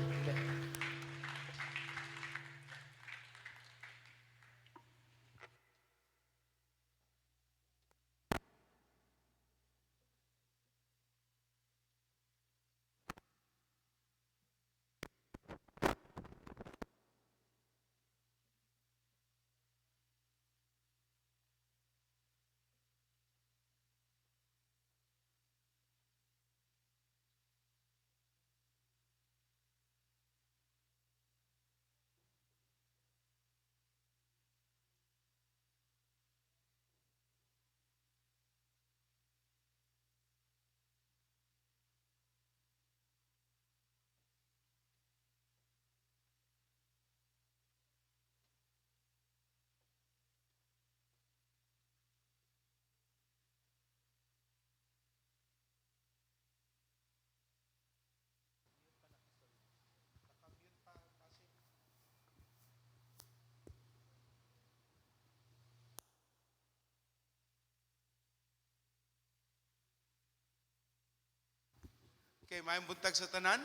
Okay, maayong buntag sa tanan.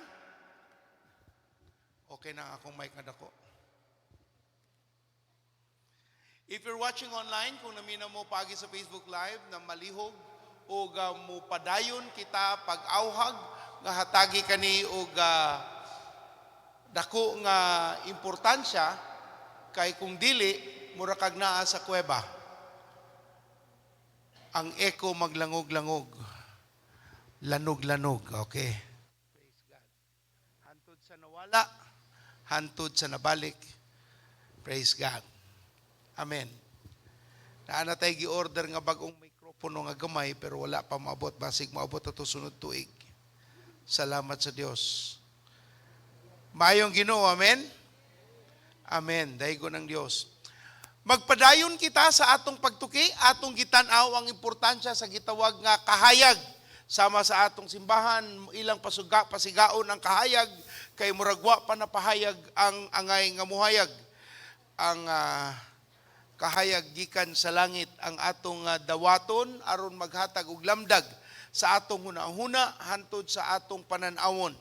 Okay na akong mic nga dako. If you're watching online, kung namina mo paagi sa Facebook Live na malihog o mo padayon kita pag-awhag nga hatagi kani og dako nga importansya kay kung dili mura kag naa sa kuweba. Ang echo maglangog-langog. Lanog-lanog, okay. Praise God. Hantod sa nawala, hantod sa nabalik. Praise God. Amen. Naa na tay gi-order nga bagong mikropono nga gamay pero wala pa maabot, basig maabot ato sunod tuig. Salamat sa Dios. Maayong Ginoo, amen. Amen. Daygon ang Dios. Magpadayon kita sa atong pagtuki, atong gitan-aw ang importansya sa gitawag nga kahayag. Sama sa atong simbahan, ilang pasigaon ang kahayag, kay murag wa pa napahayag ang angay nga muhayag. Ang kahayag gikan sa langit ang atong dawaton aron maghatag og lamdag sa atong hunahuna hantod sa atong panan-awon.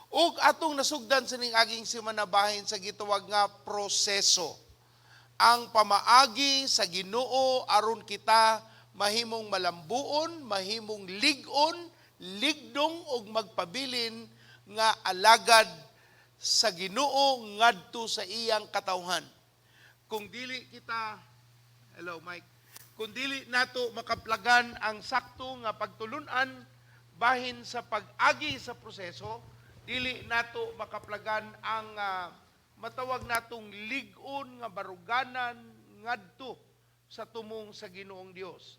Ug atong nasugdan sa ning aging semana bahin sa gitawag nga proseso. Ang pamaagi sa Ginoo aron kita mahimong malambuon, mahimong lig-on, ligdong ug magpabilin nga alagad sa Ginoo ngadto sa iyang katawhan. Kung dili kita, hello Mike, kung dili nato makaplagan ang sakto nga pagtulunan bahin sa pag-agi sa proseso, dili nato makaplagan ang matawag natong lig-on nga baruganan ngadto sa tumong sa Ginoong Dios.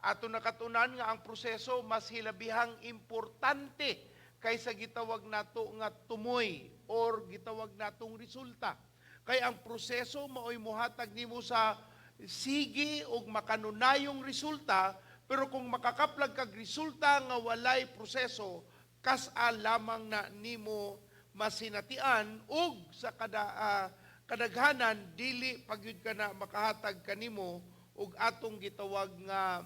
Ato nakatunan nga ang proseso mas hilabihang importante kaysa gitawag nato nga tumoy or gitawag natong resulta. Kay ang proseso maoy mohatag nimo sa sige og makanunayong resulta, pero kung makakaplag kag resulta nga walay proseso, kas-a lamang na nimo masinatian ug sa kadaghanan dili pagyud ka na makahatag kanimo og atong gitawag nga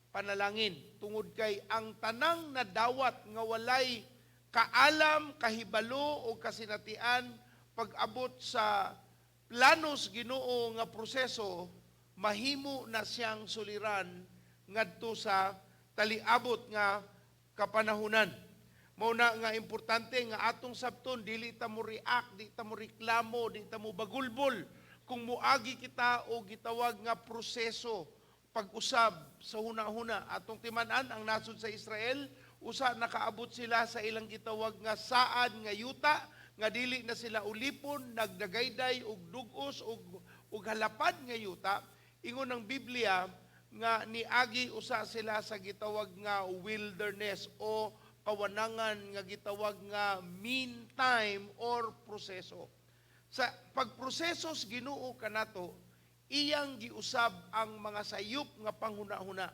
panalangin, tungod kay ang tanang nadawat nga walay kaalam, kahibalo o kasinatian pag-abot sa planos Ginoo nga proseso, mahimo na siyang suliran ngadto sa taliabot nga kapanahunan. Mao na nga importante nga atong sabton, dili ta mo react, di ta mo reklamo, di ta mo bagulbol kung muagi kita o gitawag nga proseso pag-usab sa huna-huna. Atong timan-an ang nasod sa Israel, usa nakaabot sila sa ilang gitawag nga saad nga yuta nga dili na sila ulipon, nagdagayday og dugos og halapad nga yuta. Ingon ang Biblia nga niagi usa sila sa gitawag nga wilderness o kawanangan nga gitawag nga meantime or proseso. Sa pagproseso sa Ginoo kanato, iyang giusab ang mga sayop nga panghuna-huna.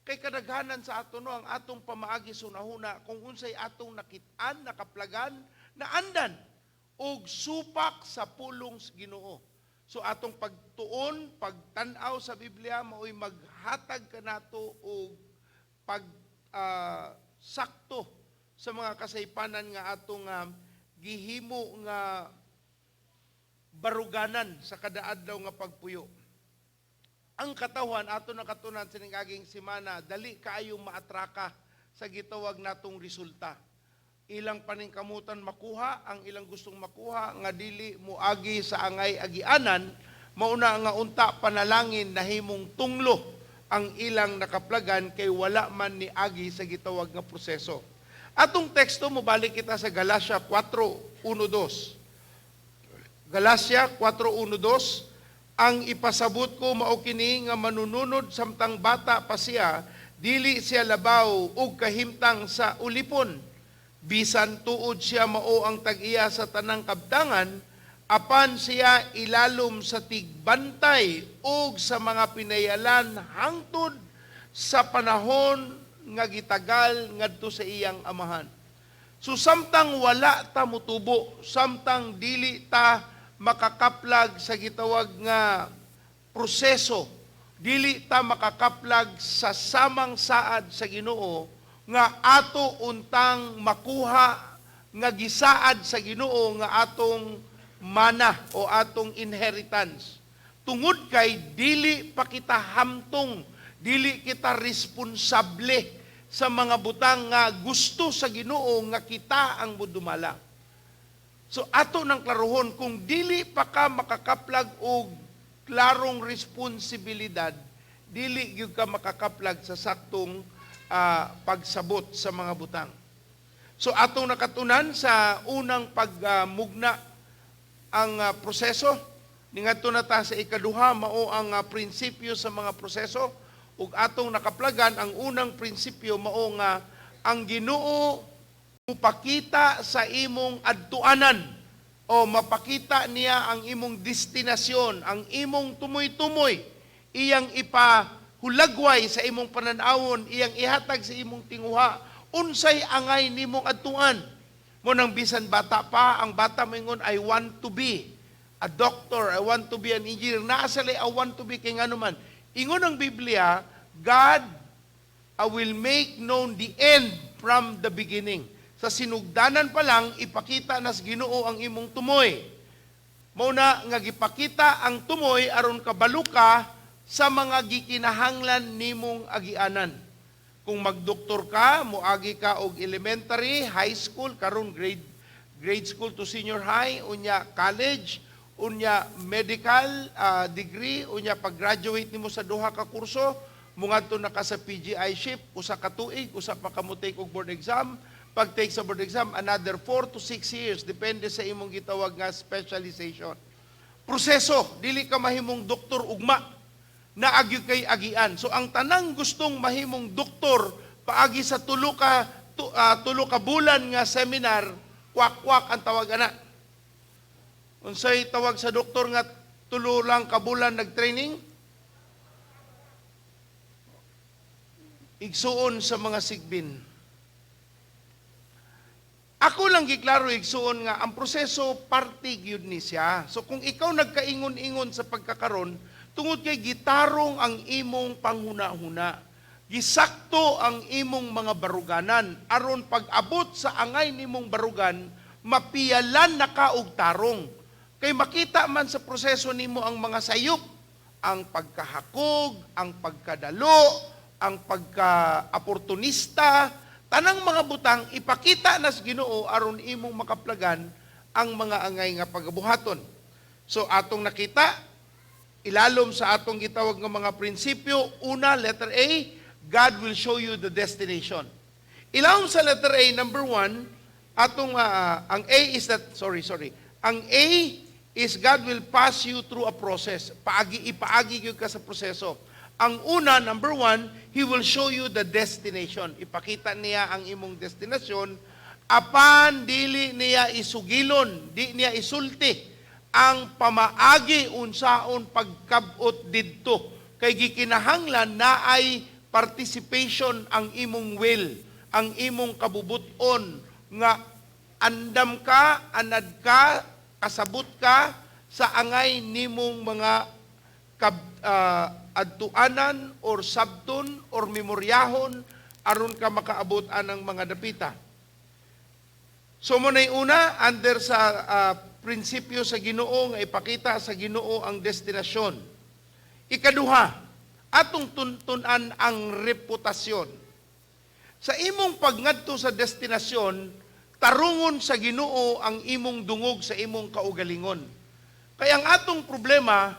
Kay kadaghanan sa ato, no, ang atong pamaagi sa hunahuna kung unsay atong nakit-an, nakaplagan, naandan og supak sa pulong sa Ginoo. So atong pagtuon, pagtan-aw sa Biblia mao'y maghatag kanato og pag sakto sa mga kasaypanan nga atong gihimo nga baruganan sa kada adlaw nga pagpuyo. Ang katawhan ato nakatunan sa aging semana, dali kaayo maatraka sa gitawag natong resulta. Ilang paningkamutan makuha ang ilang gustong makuha nga dili moagi sa angay agianan, mauna nga unta panalangin nahimong tunglo ang ilang nakaplagan kay wala man ni agi sa gitawag nga proseso. Atong teksto, mobalik kita sa Galatia 4:1-2. Galatia 4:1-2. "Ang ipasabot ko mao kini nga manununod samtang bata pa siya, dili siya labaw og kahimtang sa ulipon. Bisan tuod siya mao ang tag-iya sa tanang kabtangan, apan siya ilalom sa tigbantay ug sa mga pinayalan hangtod sa panahon nga gitagal ngadto sa iyang amahan." So samtang wala ta mutubo, samtang dili ta makakaplag sa gitawag nga proseso, dili ta makakaplag sa samang saad sa Ginoo nga ato untang makuha nga gisaad sa Ginoo nga atong mana o atong inheritance. Tungod kay dili pa kita hamtong, dili kita responsable sa mga butang nga gusto sa Ginoo nga kita ang mudumala. So ato nang klarohon, kung dili pa ka makakaplag og klarong responsibilidad, dili gyud ka makakaplag sa saktong pagsabot sa mga butang. So atong nakatunan sa unang pagmugna ang proseso. Ningadto na ta sa ikaduha, mao ang prinsipyo sa mga proseso, ug atong nakaplagan ang unang prinsipyo mao nga ang Ginoo mupakita sa imong adtuanan o mapakita niya ang imong destinasyon, ang imong tumoy-tumoy, iyang ipahulagway sa imong pananawon, iyang ihatag sa imong tinguha, unsay angay nimong adtuan. Mao nang bisan bata pa, ang bata moingon, "I want to be a doctor, I want to be an engineer." Naa sila "I want to be" kay ngano man. Ingon ang Biblia, "God, I will make known the end from the beginning." Sa sinugdanan pa lang, ipakita nas Ginoo ang imong tumoy. Mao na nga gipakita ang tumoy aron kabalo ka sa mga gikinahanglan nimong agianan. Kung magdoktor ka, moagi ka og elementary, high school, karon grade grade school to senior high, unya college, unya medical degree, unya pag-graduate nimo sa duha ka kurso, mungadto na ka sa PGI ship, usa ka tuig, usa pa ka mo take og board exam. Pag take sa board exam, another 4 to 6 years, depende sa imong gitawag nga specialization. Proseso, dili ka mahimong doktor ugma, naagi kay agian. So ang tanang gustong mahimong doktor paagi sa tulo ka bulan nga seminar, kwak-kwak ang tawag ana. Unsay tawag sa doktor nga 3 lang ka bulan nag-training? Igsuon sa mga sigbin. Ako lang giklaro, igsuon, nga ang proseso parte gyud ni siya. So kung ikaw nagkaingon-ingon sa pagkakaron tungod kay gitarong ang imong panghuna-huna. Gisakto ang imong mga baruganan aron pag-abot sa angay nimong barugan, mapiyalan na ka og tarong. Kay makita man sa proseso nimo ang mga sayop, ang pagkahakog, ang pagkadalo, ang pagka-oportunista, tanang mga butang ipakita nas Ginoo aron imong makaplagan ang mga angay nga pagabuhaton. So atong nakita ilalom sa atong gitawag nga mga prinsipyo, una, letter A, God will show you the destination. Ilawom sa letter A, number one, atong, ang A is that, sorry, sorry. Ang A is God will pass you through a process. Paagi, ipaagi gyud ka sa proseso. Ang una, number one, He will show you the destination. Ipakita niya ang imong destinasyon, apan dili niya isugilon, di niya isulti ang pamaagi unsaon pagkabot didto. Kay gikinahanglan naay participation ang imong will, ang imong kabubuton nga andam ka, anad ka, kasabot ka sa angay nimong mga adtuanan or sabton or memoryahon aron ka makaabot anang mga dapita. So mao nay una under sa prinsipyo sa Ginoo nga ipakita sa Ginoo ang destinasyon. Ikaduha, atong tuntun-an ang reputasyon. Sa imong pagngadto sa destinasyon, tarungon sa Ginoo ang imong dungog sa imong kaugalingon. Kaya ang atong problema,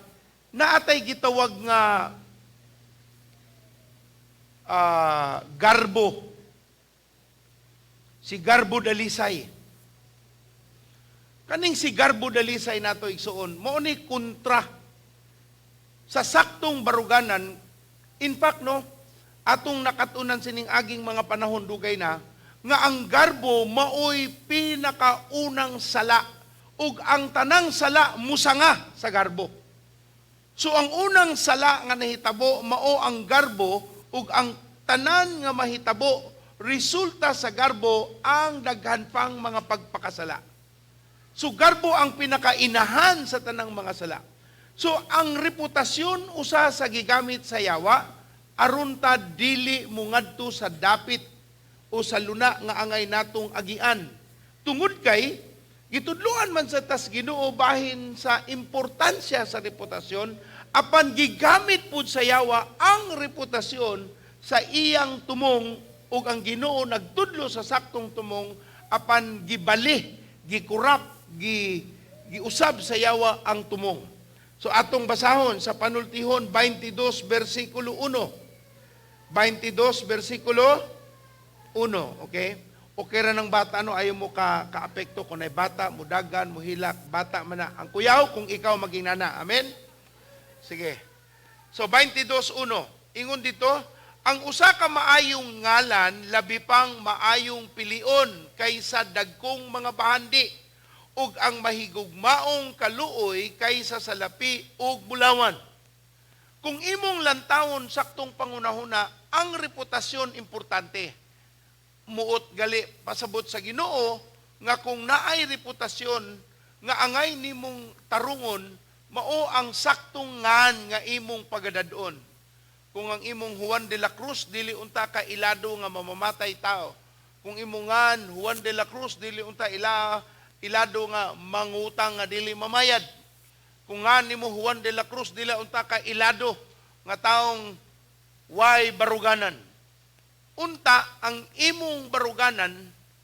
naatay gitawag nga garbo. Si Garbo Dalisay. Kaning si Garbo Dalisay nato, igsuon, mao ni kontra sa saktong baruganan. In fact, no, atong nakatunan sining aging mga panahon dugay na nga ang garbo maoy pinakaunang sala ug ang tanang sala musanga sa garbo. So ang unang sala nga nahitabo mao ang garbo ug ang tanan nga mahitabo resulta sa garbo ang daghan pang mga pagpakasala. So garbo ang pinakainahan sa tanang mga sala. So ang reputasyon usa sa gigamit sa yawa aron ta dili mongadto sa dapit o sa luna nga angay natong agian. Tungod kay gitudloan man sa tas Ginoo bahin sa importansya sa reputasyon, apan gigamit pud sa yawa ang reputasyon sa iyang tumong ug ang Ginoo nagtudlo sa saktong tumong apan gibali, gikurap, giusab sa yawa ang tumong. So atong basahon sa Panultihon 22 versikulo 1. 22 versikulo 1, okay? Okay ra ng bata, no, ayaw mo ka kaapekto kung ay bata, mudagan, muhilak, bata man na. Ang kuyaw kung ikaw maging nana. Amen? Sige. So 22:1. Ingon dito, ang usa ka maayong ngalan labi pang maayong pilion kaysa dagkong mga bahandi ug ang mahigugmaong kaluoy kaysa sa lapi ug bulawan. Kung imong lantawon saktong pangunahuna, ang reputasyon importante. Muot gali pasabot sa Ginoo nga kung naay reputasyon nga angay nimong tarungon, mao ang saktong ngan nga imong pagadadon. Kung ang imong Juan de la Cruz, dili unta ka ilado nga mamamatay tao. Kung imong ngan Juan de la Cruz, dili unta ilado nga mangutang nga dili mamayad. Kung ngan nimo Juan de la Cruz, dili unta ka ilado nga taong way baruganan. Unta ang imong baruganan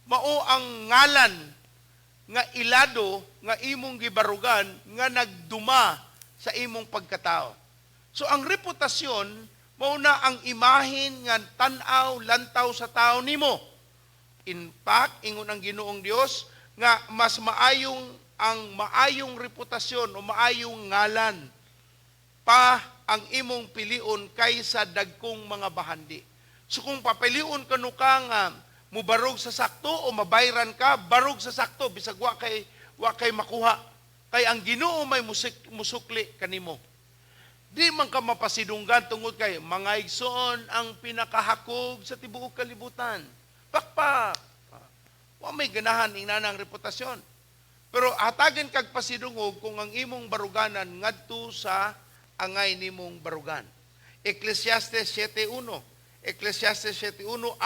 mao ang ngalan nga ilado nga imong gibarugan nga nagduma sa imong pagkatao. So ang reputasyon mao na ang imahin nga tan-aw lantaw sa tao nimo. In fact, ingon ang Ginoong Dios nga mas maayong ang maayong reputasyon o maayong ngalan pa ang imong pilion kaysa dagkong mga bahandi. So kung papilion kanu ka nga mubarog sa sakto o mabayran ka, barog sa sakto bisag wa kay makuha. Kay ang Ginoo may musukli kanimo. Di man ka mapasidunggan tungod kay mga igsoon ang pinakahakog sa tibuok kalibutan. Pakpak. Wa may ganahan ingana ang reputasyon. Pero hatagan kag pasidungog kung ang imong baruganan ngadto sa angay nimong barugan. Ecclesiastes 7:1. Ecclesiastes 7:1,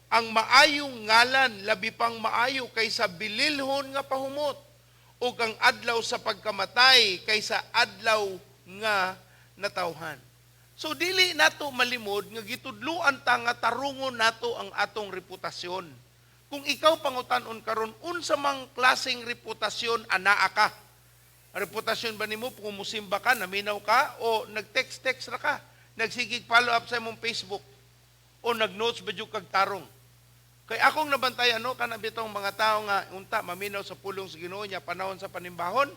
ang maayong ngalan labi pang maayo kaysa bililhon nga pahumot, ug ang adlaw sa pagkamatay kaysa adlaw nga natawhan. So dili nato malimod nga gitudluan ta nga tarungon nato ang atong reputasyon. Kung ikaw pangutan-on karon, unsa mang klaseng reputasyon anaa ka? Reputasyon ba nimo kung musimba ka, naminaw ka, o nag-text-text ra ka, nagsigig follow up sa imong Facebook, o nag-notes ba jud kag tarong? Kay akong nabantayan, no, kana bitong mga tao nga unta maminaw sa pulong sa Ginoo niya panahon sa panimbahon,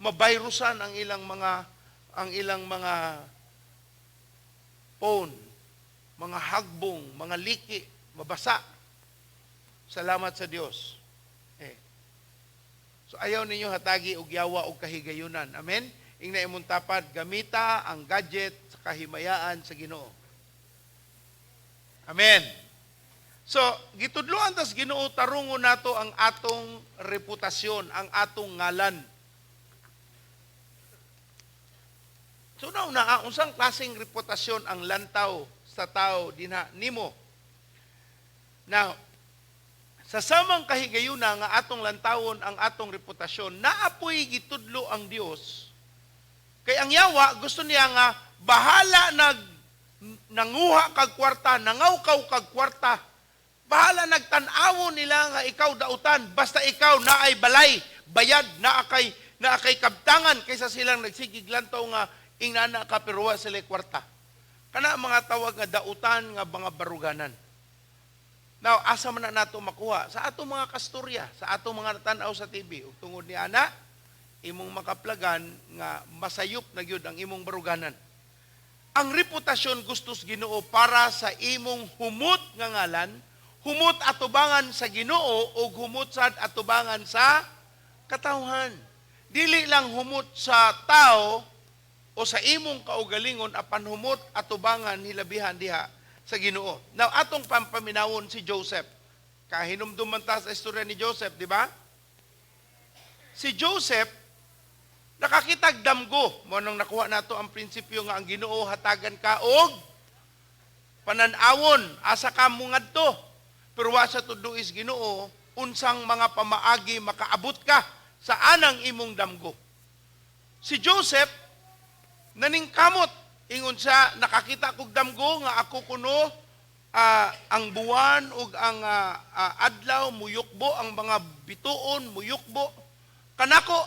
mabayrusan ang ilang mga phone, mga hagbong, mga liki, mabasa. Salamat sa Dios. Eh. So ayaw ninyo hatagi og yawa og kahigayunan. Amen? Ingna imong tapad, gamita ang gadget sa kahimayaan sa Ginoo. Amen. So, gitudloan tas Ginoo, tarungon nato ang atong reputasyon, ang atong ngalan. So now na unsang klaseng reputasyon ang lantaw sa tao dinha nimo? Now, sa samang kahigayuna nga atong lantawon ang atong reputasyon, naapoy gitudlo ang Dios. Kay ang yawa gusto niya nga bahala nag nanguha kag kwarta, nangawkaw kag kwarta. Bahala nagtan-awon nila nga ikaw dautan, basta ikaw naay balay, bayad, naa kay kabtangan, kaysa silang nagsigig lantaw nga ingana ka pero wa sila kwarta. Kana mga tawag nga dautan nga mga baruganan. Now, asa man na nato makuha? Sa ato mga kasturya, sa ato mga natanaw sa TV. Ug tungod ni ana, imong makaplagan nga masayop na gyud ang imong baruganan. Ang reputasyon, gustos Ginoo para sa imong humot nga ngalan, humot atubangan sa Ginoo ug humot sad atubangan sa katawhan. Dili lang humot sa tao o sa imong kaugalingon, apan humot atubangan hilabihan diha sa Ginoo. Now, atong pampaminawon si Joseph. Kahinumdum man ta sa istorya ni Joseph, di ba? Si Joseph nakakitag damgo. Mo nang nakuha nato ang prinsipyo nga ang Ginoo hatagan ka og panan-awon asa ka mungadto. Pero wa sa tuduis Ginoo unsang mga pamaagi makaabot ka sa anang imong damgo. Si Joseph naningkamot, ingon siya, "Nakakita kog damgo nga ako kuno ang buwan ug ang adlaw muyukbo, ang mga bituon muyukbo kanako."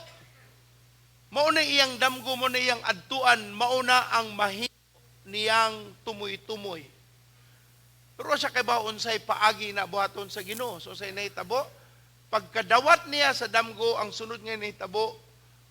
Mao na iyang damgo, mao na iyang adtuan, mao na ang mahimo niyang tumoy-tumoy. Pero siya kay ba unsay paagi na buhaton sa Ginoo. So say nahitabo, pagkadawat niya sa damgo, ang sunod nga nahitabo,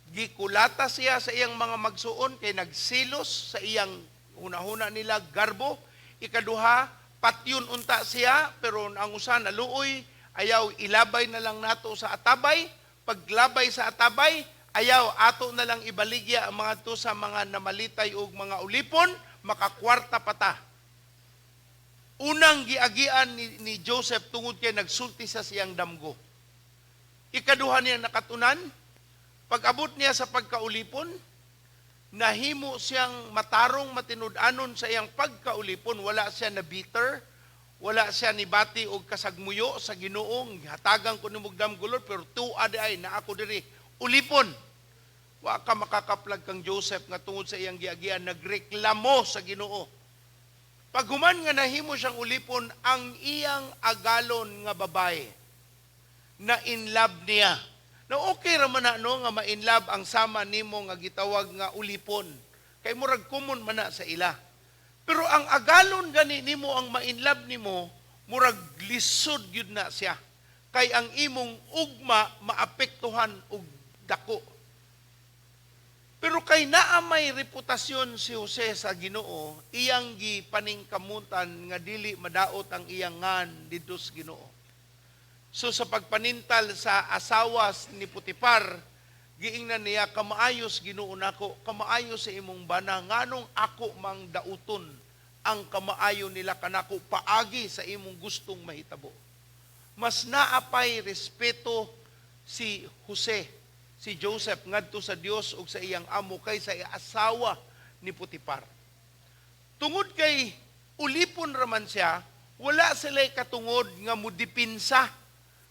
gikulata siya sa iyang mga magsuon kay nagsilos sa iyang hunahuna nila garbo. Ikaduha, patyon unta siya, pero ang usa naluoy, "Ayaw, ilabay na lang nato sa atabay." Paglabay sa atabay, "Ayaw, ato na lang ibaligya ang mga to sa mga namalitay og mga ulipon, makakwarta pata." Unang giagian ni Joseph tungod kay nagsulti sa siyang damgo. Ikaduha niyang nakatunan, pag-abot niya sa pagkaulipon, nahimo siyang matarong, matinud-anon sa iyang pagkaulipon, wala siya na bitter, wala siya ni bati og kasagmuyo sa Ginoong hatagang ko nimog damgo, Lord, pero tuad ay na ako diri ulipon. Wa ka makakaplag kang Joseph nga tungod sa iyang giagian nagreklamo sa Ginoo. Paghuman nga nahimo siyang ulipon, ang iyang agalon nga babae na in love niya. Na okay ra man na, no, nga ma-in love ang sama nimo nga gitawag nga ulipon. Kay murag common man na sa ila. Pero ang agalon gani nimo ang ma-in love nimo, murag lisod gyud na siya. Kay ang imong ugma maapektuhan og dako. Pero kay naa may reputasyon si Jose sa Ginoo, iyang gipaningkamutan nga dili madaot ang iyang ngan didto sa Ginoo. So sa pagpanintal sa asawa ni Potifar, giingnan niya, "Kamaayos Ginoo nako, kamaayo sa imong bana, nganong ako mang dauton ang kamaayo nila kanako paagi sa imong gustong mahitabo?" Mas naapay respeto si Jose, si Joseph ngadto sa Dios ug sa iyang amo kaysa asawa ni Potifar. Tungod kay ulipon raman siya, wala sila katungod nga mudipinsa.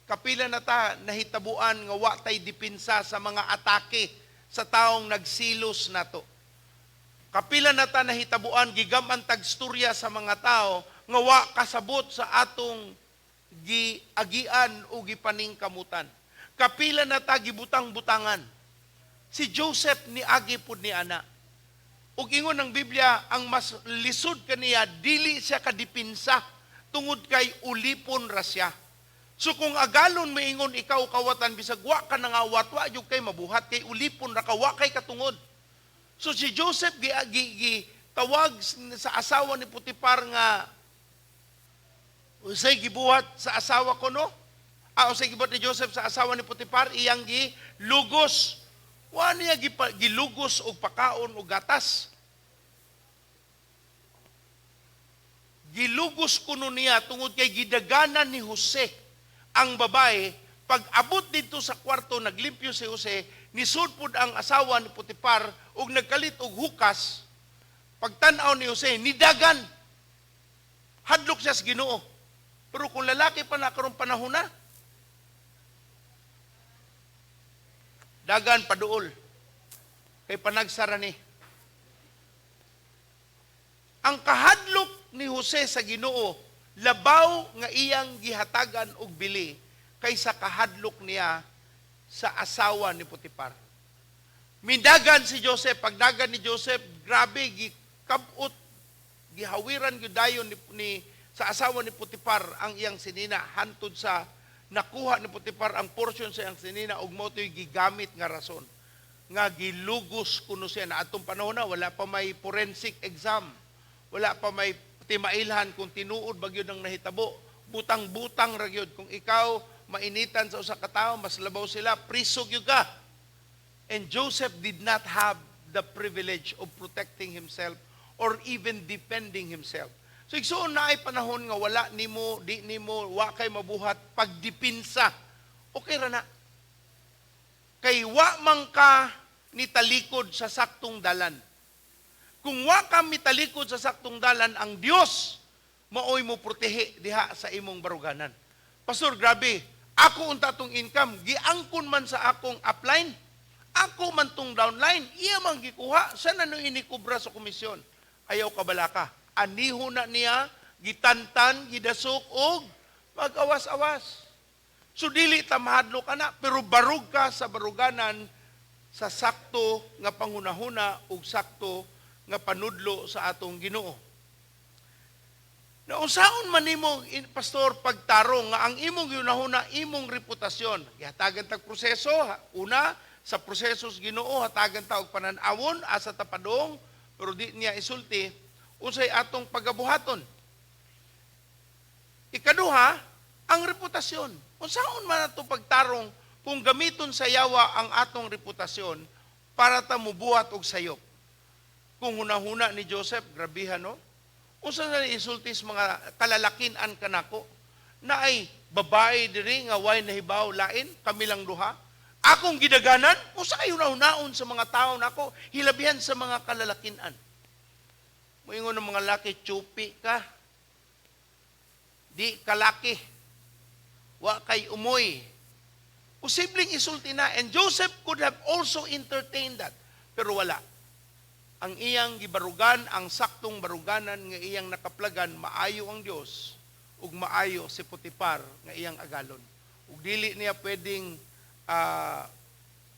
Kapila na ta nahitabuan nga wa tay dipinsa sa mga atake sa taong nagsilos nato. Kapila na ta nahitabuan gigam-an tagstorya sa mga tao nga wa kasabot sa atong giagian o gipaningkamutan. Kapila na ta gibutang-butangan. Si Joseph ni agi pud ni ana. Ug ingon ng Biblia, ang mas lisod kaniya, dili siya kadipinsa tungod kay ulipon ra siya. So kung agalon maingon ikaw kawatan bisag wa ka nangawat, wa jud kay mabuhat kay ulipon ra ka, wa kay katungod. So si Joseph gi, gi, gi tawag sa asawa ni Potifar nga, "Unsay gibuhat sa asawa ko, no?" Ah, unsay gibuhat ni Joseph sa asawa ni Potifar? Iyang gi lugos. Wa niya gilugos og pakaon og gatas. Gilugos kuno niya tungod kay gidaganan ni Jose ang babae. Pag abot dito sa kwarto, naglimpyo si Jose, nisudpod ang asawa ni Potifar ug nagkalit og hukas. Pagtan-aw ni Jose, nidagan. Hadlok siya sa Ginoo. Pero kung lalaki pa na karong panahon na, dagan paduol. Kay panagsara ni. Ang kahadlok ni Jose sa Ginoo, labaw nga iyang gihatagan og bili kaysa kahadlok niya sa asawa ni Potifar. Mindagan si Joseph. Pagdagan ni Joseph, grabe, gikabot, gihawiran gyud dayon ni sa asawa ni Potifar ang iyang sinina hantod sa nakuha ni Potifar ang portion sa iyang sinina ug mao to'y gigamit nga rason nga gilugos kuno siya. Na atong panahon na wala pa may forensic exam, wala pa may timailhan kung tinuod ba gyud ang nahitabo, butang-butang ra gyud. Kung ikaw mainitan sa usa ka tawo, mas labaw sila, priso gyud ka. And Joseph did not have the privilege of protecting himself or even defending himself. So igsuon, na ay panahon nga wala nimo, di nimo, wa kay mabuhat pagdipinsa. Okay ra na. Kay wa man ka ni talikod sa saktong dalan. Kung wa ka mitalikod sa saktong dalan, ang Dios maoy mo protehe diha sa imong baruganan. "Pastor, grabe. Ako unta tong income, giangkon man sa akong upline. Ako man tong downline, iya man gikuha, sa na no inikubra sa komisyon." Ayaw kabalaka. Aniho na niya, gitantan, gidasok og mag-awas-awas. So dili ta mahadlok ana, pero barug ka sa baruganan sa sakto nga panghunahuna ug sakto nga panudlo sa atong Ginoo. Na unsaon man nimo, pastor, pagtarong nga ang imong gihunahuna, imong reputasyon? Gihatagan tag proseso, una sa proseso sa Ginoo, hatagan ta og panan-awon asa ta padung, pero di niya isulti unsay atong pagabuhaton. Ikaduha, ang reputasyon. Unsaon man ato pagtarong kung gamiton sa yawa ang atong reputasyon para ta mubuhat og sayop? Kung hunahuna ni Joseph, grabihan, no? Unsa na isulti sa mga kalalakin-an kanako na ay babae diri nga way nahibaw lain, kami lang duha? Akong gidaganan, unsa kay hunahunaon sa mga tao nako, hilabihan sa mga kalalakin-an? Moingon ng mga laki, "Chupi ka. Di kalaki. Wa kay umoy." Posibleng isulti na. And Joseph could have also entertained that. Pero wala. Ang iyang gibarugan, ang saktong baruganan nga iyang nakaplagan, maayo ang Dios ug maayo si Potifar nga iyang agalon. Ug dili niya pwedeng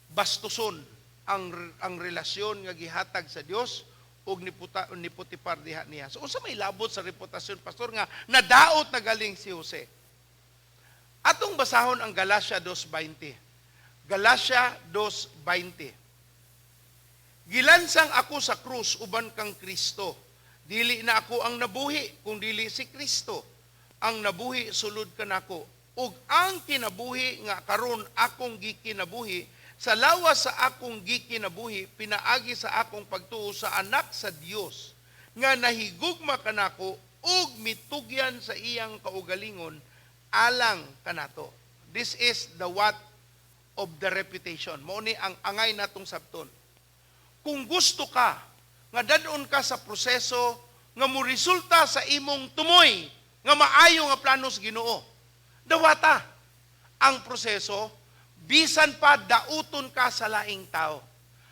bastuson ang relasyon nga gihatag sa Dios ug ni Potifar diha niya. So unsa may labot sa reputasyon, pastor, nga nadaot na galing si Jose? Atong basahon ang Galatia 2:20. Galatia 2:20. "Gilansang ako sa krus uban kang Kristo. Dili na ako ang nabuhi, kung dili si Kristo ang nabuhi sulod kanako. Ug ang kinabuhi nga karon akong gikinabuhi sa lawas sa akong gikinabuhi pinaagi sa akong pagtuo sa Anak sa Dios nga nahigugma kanako ug mitugyan sa iyang kaugalingon. Alang kanato. This is the what of the reputation. Mao ni ang angay natong sabton. Kung gusto ka nga dad-on ka sa proseso nga mo resulta sa imong tumoy nga maayo nga plano sa Ginoo, dawata ang proseso bisan pa dauton ka sa laing tao.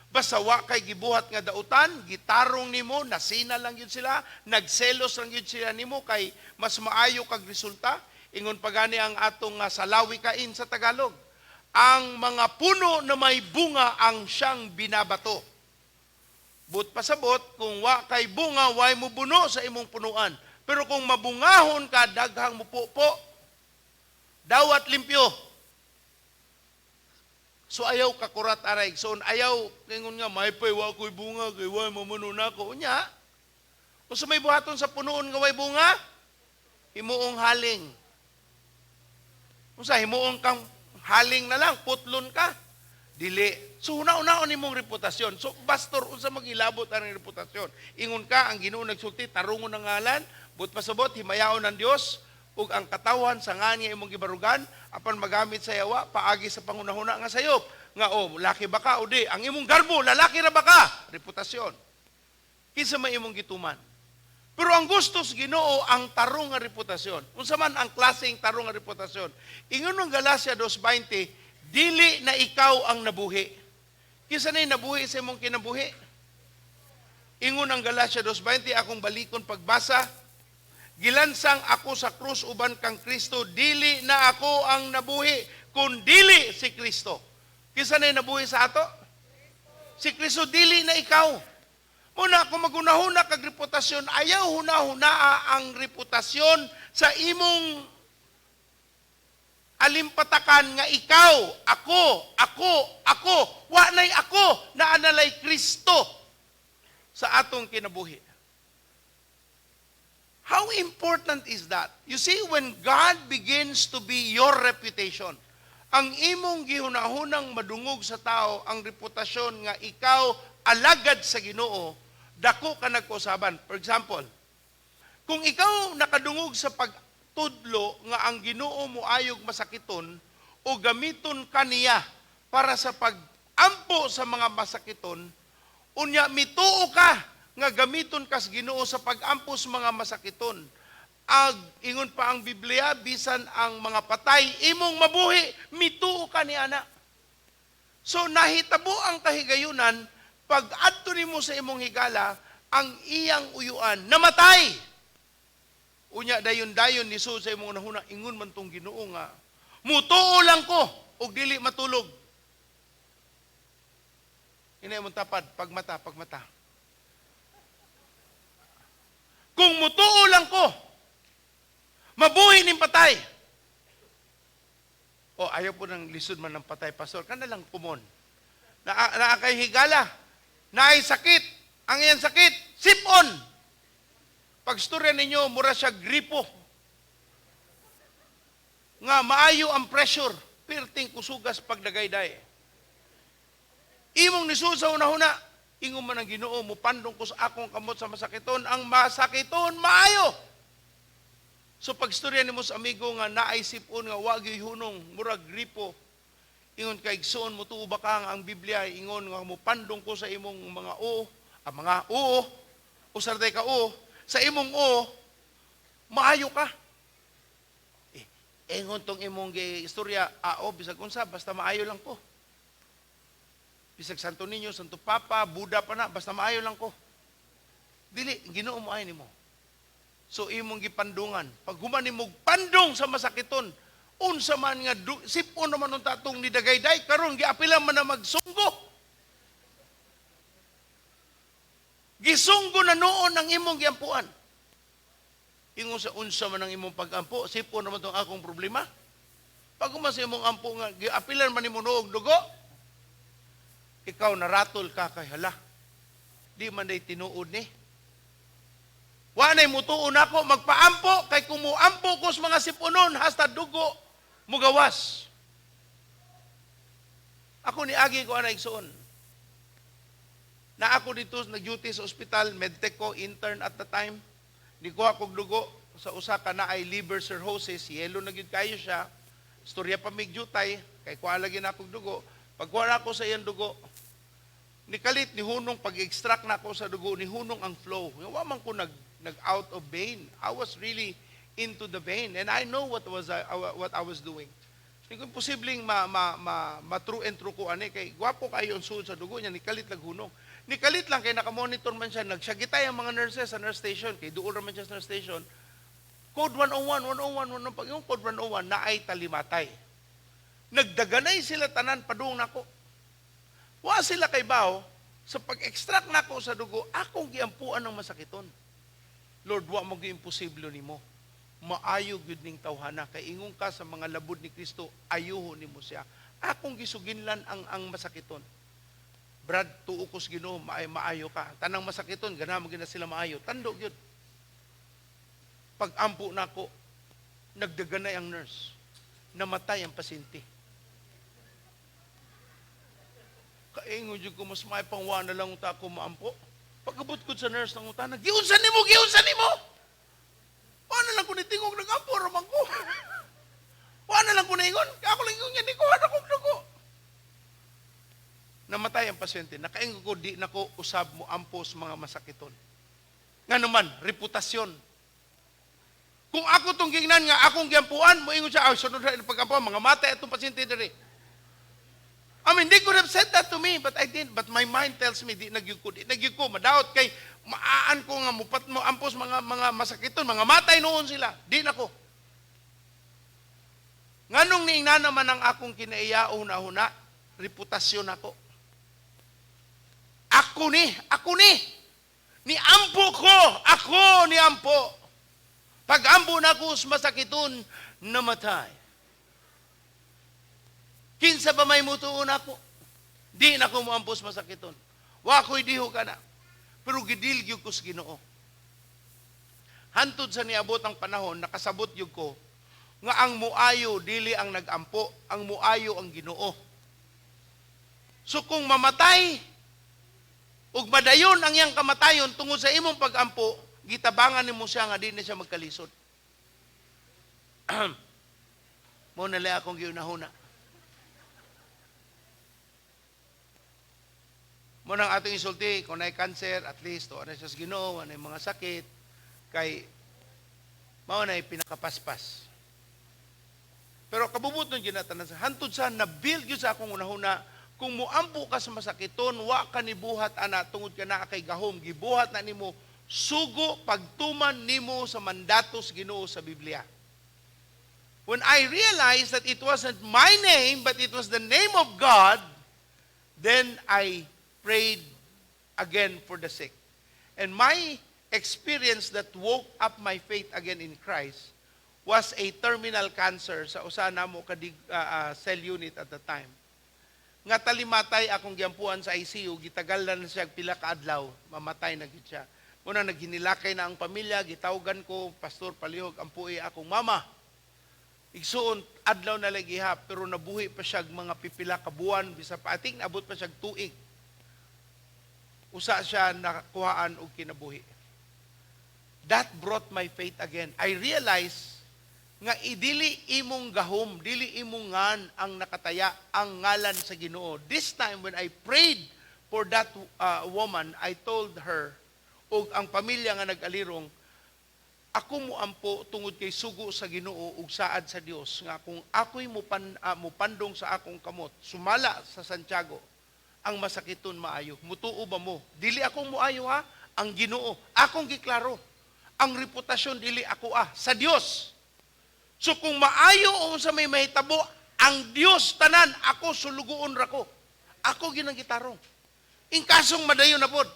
Basta wa kay gibuhat nga dautan, gitarong nimo, nasina lang yun sila, nagselos lang yun sila nimo kay mas maayo kag resulta. Ingon pa gani ang atong nga salawikain sa Tagalog: "Ang mga puno na may bunga ang siyang binabato." But pasabot, kung wa kay bunga, way mo buno sa imong punuan. Pero kung mabungahon ka, daghang mupupo. Dawat limpyo. So ayaw kakurat aray. So ayaw, ingon nga, "May pay, wa ko'y bunga, kay way mamuno na ako." Unya, kung sa may buhaton sa punuon nga way bunga, himuong haling. Kung sa himuong kang haling na lang, putlon ka. Dili. So huna-hunaon nimong reputasyon. So pastor, unsa magilabot ang reputasyon? Ingon ka, ang Ginoo nagsulti, tarungon ang ngalan, but pasabot, himayaon ng Dios ug ang katawhan sa ngan nga imong gibarugan apan magamit sa yawa paagi sa panghunahuna nga sayop nga, "Oh, laki ba ka o di?" Ang imong garbo, lalaki ra ba ka? Reputasyon. Kinsa may imong gituman? Pero ang gusto sa Ginoo ang tarong nga reputasyon. Unsa man ang klaseng tarong nga reputasyon? Ingon ng Galacia 2:20, dili na ikaw ang nabuhi. Kinsa na nabuhi sa imong kinabuhi? Ingon ang Galacia 2:20, akong balikon pagbasa, "Gilansang ako sa krus uban kang Kristo, dili na ako ang nabuhi, kun dili si Kristo." Kinsa na nabuhi sa ato? Si Kristo, dili na ikaw. Muna, kung magunahuna kag reputasyon, ayaw huna-hunaa ang reputasyon sa imong alimpatakan nga ikaw, ako, ako, ako, wa nay ako, naa na lay Kristo sa atong kinabuhi. How important is that? You see, when God begins to be your reputation, ang imong gihunahunang madungog sa tao, ang reputasyon nga ikaw alagad sa Ginoo, dako ka nagkusaban. For example, kung ikaw nakadungog sa pagtudlo nga ang Ginoo mo ayog masakiton o gamiton kaniya para sa pagampo sa mga masakiton, unya mituo ka nga gamiton kas Ginoo sa pagampo sa mga masakiton. Ag ingon pa ang Biblia, bisan ang mga patay imong mabuhi, mituo ka ni ana. So nahitabo ang kahigayunan, pag adto nimo sa imong higala, ang iyang uyuan namatay. Unya dayon-dayon ni sa imong hunahuna, ingon man tong Ginoo nga mutuo lang ko ug dili matulog. Ina imong tapad, pagmata, pagmata. Kung mutuo lang ko, mabuhi ning patay. O ayaw po ng lisod man ng patay, pastor. Kana lang kumon. Naa kay higala. Naay sakit. Ang iyang sakit, sipon. Pagstorya ninyo, mura siya gripo. Nga maayo ang pressure, pirting kusugas pagdagayday. Imong nisud sa hunahuna, ingon man ang Ginoo, mupandong ko sa akong kamot sa masakiton, ang masakiton maayo. So pagstorya nimo sa amigo nga naay sipon nga wa gyud hunong, murag gripo. Ingon kay igsuon mo tuo ba ka nga ang Biblia ingon nga mupandong ko sa imong mga o, ang mga o, usar day ka o, sa imong o, maayo ka. Eh, ingon tong imong istorya, ao bisag unsa basta maayo lang ko. Bisag Santo Niño, Santo Papa, Buddha pa na, basta maayo lang ko. Dili, Ginoo mo ay nimo. So imong gipandungan, pag human nimo pandong sa masakiton, unsa man nga sipon naman unta atong nidagayday karon giapila man na magsunggo. Gisunggo na noon ang imong giampuan. Ingon sa unsa man ang imong pagampo, sipon naman tong akong problema. Pag human sa imong ampo nga giapilan man nimo noog dugo, ikaw naratol ka kay hala. Di man day tinuod ni. Wa nay mutuon nako magpaampo kay kung muampo ko sa mga sipunon hasta dugo mugawas. Ako ni agi ko ana igsuon. Na ako dito nag-duty sa ospital, medtech ko, intern at the time. Nikuha kog dugo sa usa ka naay liver cirrhosis, yellow na gyud kayo siya. Storya pa mig jutay kay kuha lagi na akong dugo. Pagkuha na ako sa iyang dugo, nikalit ni hunong pag-extract na ako sa dugo, ni hunong ang flow. Wa man ko nag out of vein. I was really into the vein and I know what I was doing. Hindi ko imposibleng ma, ma, ma, ma true and true ko ani kay gwapo kayo ang suod sa dugo niya, nikalit lang hunong. Nikalit lang kay naka-monitor man siya, nagsyagitay ang mga nurses sa nurse station, kay duol ra man siya sa nurse station. Code 101, 101, 101, pag yung code 101 naay talimatay. Nagdaganay sila tanan padung nako. Wa sila kay bao sa pag-extract nako sa dugo, akong giampuan ng masakiton. Lord, wa mo imposible nimo. Maayo gyud ning tawhana kay ingon ka sa mga labod ni Kristo, ayuho nimo siya. Akong gisuginlan ang masakiton. Brad, tuo ko sa Ginoo, maayo ka. Tanang masakiton, ganahan mo gyud na sila maayo. Tando gyud. Pag-ampo nako, nagdaganay ang nurse. Namatay ang pasyente. Kaingon jud ko, mas may pangwa na lang unta ako maampo. Pag-abot ko sa nurse ng utana, "Giunsa nimo, giunsa nimo!" Wa na lang ko nitingog, nag-ampo raman ko. Wa na lang ko naingon. Ako lang ingon niya, di ko akong dugo. Namatay ang pasyente. Nakaingon ko, di na ko usab mo ampo sa mga masakiton. Nga naman, reputasyon. Kung ako tong gingnan nga akong giampuan, moingon siya, "Ay, sunod na pag-ampuan, mga matay atong pasyente diri." I mean, they could have said that to me, but I didn't. But my mind tells me, di na gyud ko, di na gyud ko, madaot kay maaan ko nga mupat mo ampos mga masakiton, mga matay noon sila. Di na ko. Nganong niingna naman ang akong kinaiya huna-huna, reputasyon ako. Ako ni, ako ni. Ni ampo ko, ako ni ampo. Pag ampo na ko sa masakiton, namatay. Kinsa ba may mutuon ako? Di na ko moampos masakiton. Wa ko'y diho ka na. Pero gidil gyud ko sa Ginoo. Hantod sa niabot ang panahon, nakasabot gyud ko nga ang muayo dili ang nagampo, ang muayo ang Ginoo. So kung mamatay ug madayon ang iyang kamatayon tungod sa imong pagampo, gitabangan nimo siya nga di na siya magkalisod. Mo na lang akong giunahuna. Mo nang atong isulti, kung naay cancer, at least, o ano siya sa Ginoo, ano mga sakit, kay mao na pinakapaspas. Pero kabubut nun ginatanan sa hantod sa na-build yun sa akong unahuna, kung muampo ka sa masakiton, wa ka ni buhat ana tungod ka na kay gahom, gibuhat na nimo sugo pagtuman nimo sa mandato sa Ginoo sa Biblia. When I realized that it wasn't my name, but it was the name of God, then I prayed again for the sick. And my experience that woke up my faith again in Christ was a terminal cancer sa usa namo kadig cell unit at the time. Nga talimatay akong giampuan sa ICU, gitagal na siya pila ka adlaw, mamatay na gid siya. Muna naghinilakay na ang pamilya, gitawgan ko, "Pastor, palihog ampui akong mama." Igsuon, adlaw na lagi ha, pero nabuhi pa siya mga pipila ka buwan, bisa pa ating naabot pa siya tuig. Usa siya nakakuhaan og kinabuhi. That brought my faith again. I realized nga idili imong gahom, dili imong ngan ang nakataya ang ngalan sa Ginoo. This time when I prayed for that woman, I told her ug ang pamilya nga nag-alirong, ako mo ampo tungod kay sugo sa Ginoo ug saad sa Dios nga kung ako'y mupandong sa akong kamot sumala sa Santiago, ang masakiton maayo. Mutuo ba mo? Dili akong muayo ha, ang Ginoo. Akong giklaro. Ang reputasyon dili ako ah, sa Dios. So kung maayo o sa may mahitabo, ang Dios tanan, ako sulugoon ra ko. Ako ginang gitarong. In kasong madayon na pod.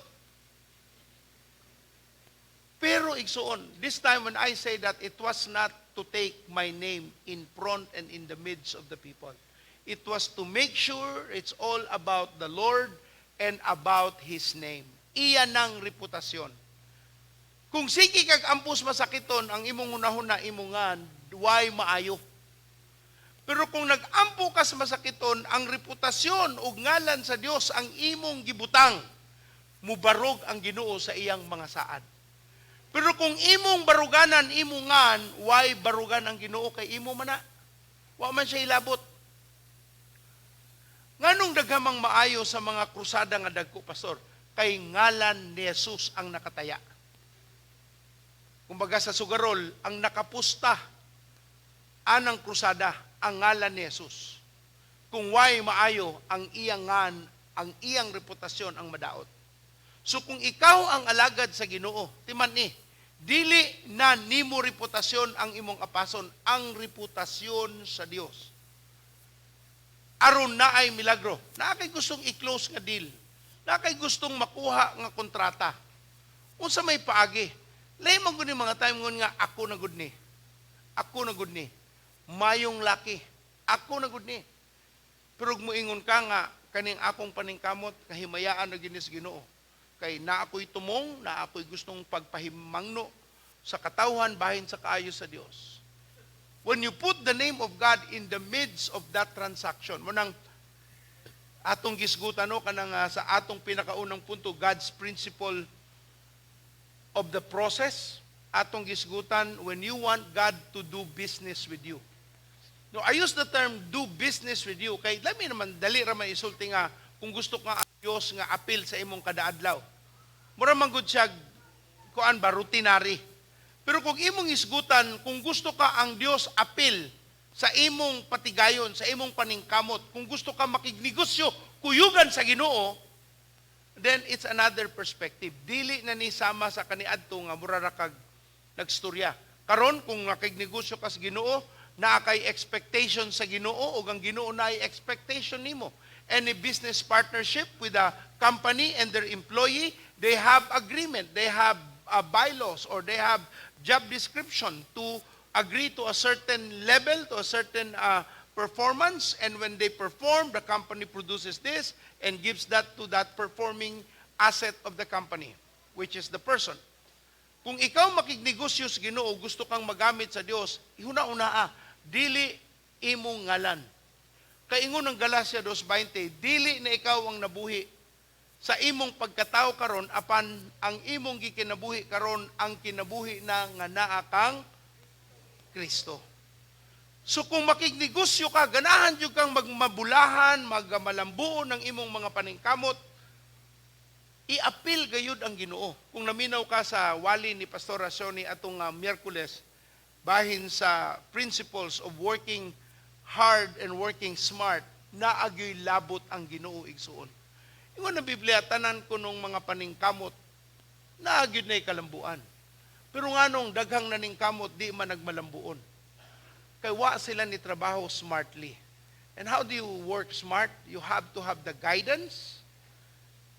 Pero igsuon, this time when I say that, it was not to take my name in front and in the midst of the people. It was to make sure it's all about the Lord and about His name. Iya ng reputasyon. Kung sige kag ampus masakiton, ang imong unahon na imongan, why maayo? Pero kung nag-ampo ka sa masakiton, ang reputasyon ug ngalan sa Dios ang imong gibutang, mubarog ang Ginoo sa iyang mga saad. Pero kung imong baruganan imong ngan, why barugan ang Ginoo kay imo man na? Wa man siya ilabot. Nganong daghamang maayo sa mga krusada nga dagko, pastor? Kay ngalan ni Jesus ang nakataya. Kumbaga sa sugarol, ang nakapusta anang krusada ang ngalan ni Jesus. Kung why maayo ang iyang ngan, ang iyang reputasyon ang madaot. So kung ikaw ang alagad sa Ginoo, timan ni, dili na nimo reputasyon ang imong apason, ang reputasyon sa Dios. Aron na ay milagro. Naa kay gustong i-close nga deal. Naa kay gustong makuha nga kontrata. Unsa may paagi? Lahi man gud ni mga time ngon nga ako na gud ni. Ako na gud ni. Mayong laki. Ako na gud ni. Pero ug moingon ka nga kaning akong paningkamot kahimayaan na ginis Ginoo. Kay naa ako'y tumong, naa ako'y gustong pagpahimangno sa katawhan bahin sa kaayo sa Dios. When you put the name of God in the midst of that transaction, mao nang atong gisgutan, no, kanang sa atong pinakaunang punto, God's principle of the process, atong gisgutan when you want God to do business with you. No, I use the term "do business with you" kay lami naman, dali ra man isulti nga kung gusto ka ang Dios nga apil sa imong kadaadlaw. Mura man gud siya kuan ba, routinary. Pero kung imong isgutan, kung gusto ka ang Dios apil sa imong patigayon, sa imong paningkamot, kung gusto ka makignegosyo, kuyugan sa Ginoo, then it's another perspective. Dili na ni sama sa kaniadto nga mura ra kag nagstorya. Karon kung nakignegosyo ka sa Ginoo, naa kay expectation sa Ginoo ug ang Ginoo naay expectation nimo. Any business partnership with a company and their employee, they have agreement, they have bylaws or they have job description to agree to a certain level, to a certain performance, and when they perform, the company produces this and gives that to that performing asset of the company, which is the person. Kung ikaw makignegosyo sa Ginoo, gusto kang magamit sa Dios, ihuna-una dili imong ngalan. Kay ingon ang Galacia 2:20, dili na ikaw ang nabuhi sa imong pagkatao karon, apan ang imong gikinabuhi karon ang kinabuhi na nga naa kang Kristo. So kung makignegosyo ka, ganahan jud kang magmabulahan, magmalambuon ng imong mga paningkamot, iapil gayud ang Ginoo. Kung naminaw ka sa wali ni Pastor Rasoni atong Miyerkules, bahin sa principles of working hard and working smart, naagyoy labot ang Ginoo, igsuon. Ingon ang Biblia, tanan ko nung mga paningkamot, naagyod na kalambuan. Pero nganong daghang naningkamot, di man nagmalambuon? Kay wa sila ni trabaho smartly. And how do you work smart? You have to have the guidance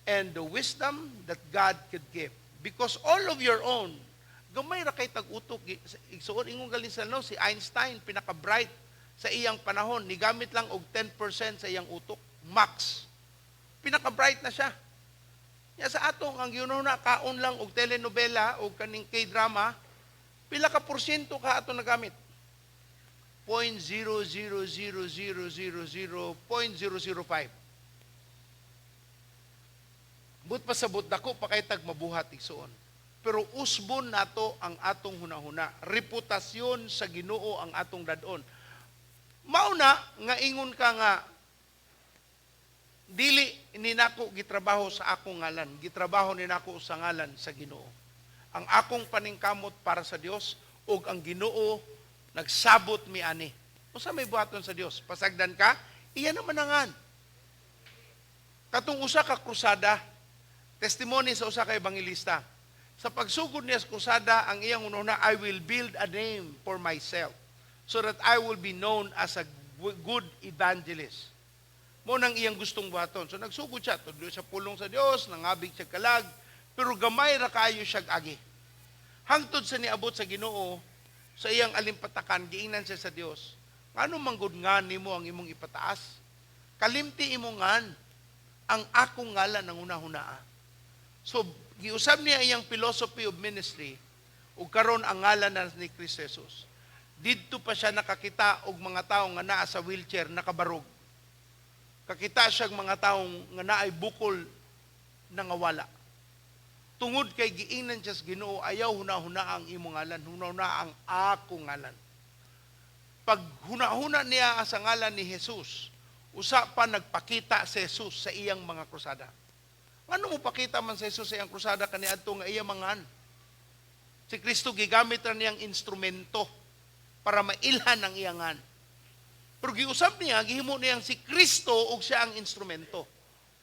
and the wisdom that God could give. Because all of your own, gamay ra kay tag-utok. Igsuon, ingon galing sa, no, si Einstein, pinaka-bright sa iyang panahon, nigamit lang og 10% sa iyang utok, max. Pinaka-bright na siya. Ya sa atong ang na kaon lang og telenovela og kaning K-drama, pila ka porsyento ka ato nagamit? 0.0000000.005. But pasabot dako pa kay tag mabuhat, igsuon. Pero usbon nato ang atong hunahuna. Reputasyon sa Ginoo ang atong dadon. Mauna nga ingon ka nga dili ni nako gitrabaho sa akong ngalan, gitrabaho ni nako sa ngalan sa Ginoo. Ang akong paningkamot para sa Dios ug ang Ginoo nagsabot mi ani. Usa may buhaton sa Dios? Pasagdan ka, iya naman angan. Katong usa ka krusada, testimony sa usa ka ebanghelista. Sa pagsugod niya sa krusada, ang iyang una, "I will build a name for myself so that I will be known as a good evangelist." Mao nang iyang gustong buhaton. So nagsugod siya, tudlo siya pulong sa Dios, nangabig siya kalag, pero gamay ra kaayo siya agi. Hangtod sa niabot sa Ginoo sa iyang alimpatakan, giingnan siya sa Dios, "Ngano manggod nga nimo ang imong ipataas? Kalimti imong ngan, ang akong ngalan ang una-hunaa." So giusab niya iyang philosophy of ministry ug karon ang ngalan na ni Kristo Jesus. Didto pa siya nakakita og mga tawo nga naa sa wheelchair nakabarog. Kakita siya og mga tawo nga naay bukol nangawala. Tungod kay giingnan siya sa Ginoo, ayaw hunahuna ang imong ngalan, hunahuna ang ako ngalan. Pag hunahuna niya sa ngalan ni Jesus, usa pa nagpakita si Jesus sa iyang mga krusada. Ngano mopakita man si Jesus sa iyang krusada kaniadto nga iyang mangan? Si Kristo gigamit ra niyang instrumento para mailhan ang iyangan. Pero giusab niya, gihimo niyang si Kristo ug siya ang instrumento.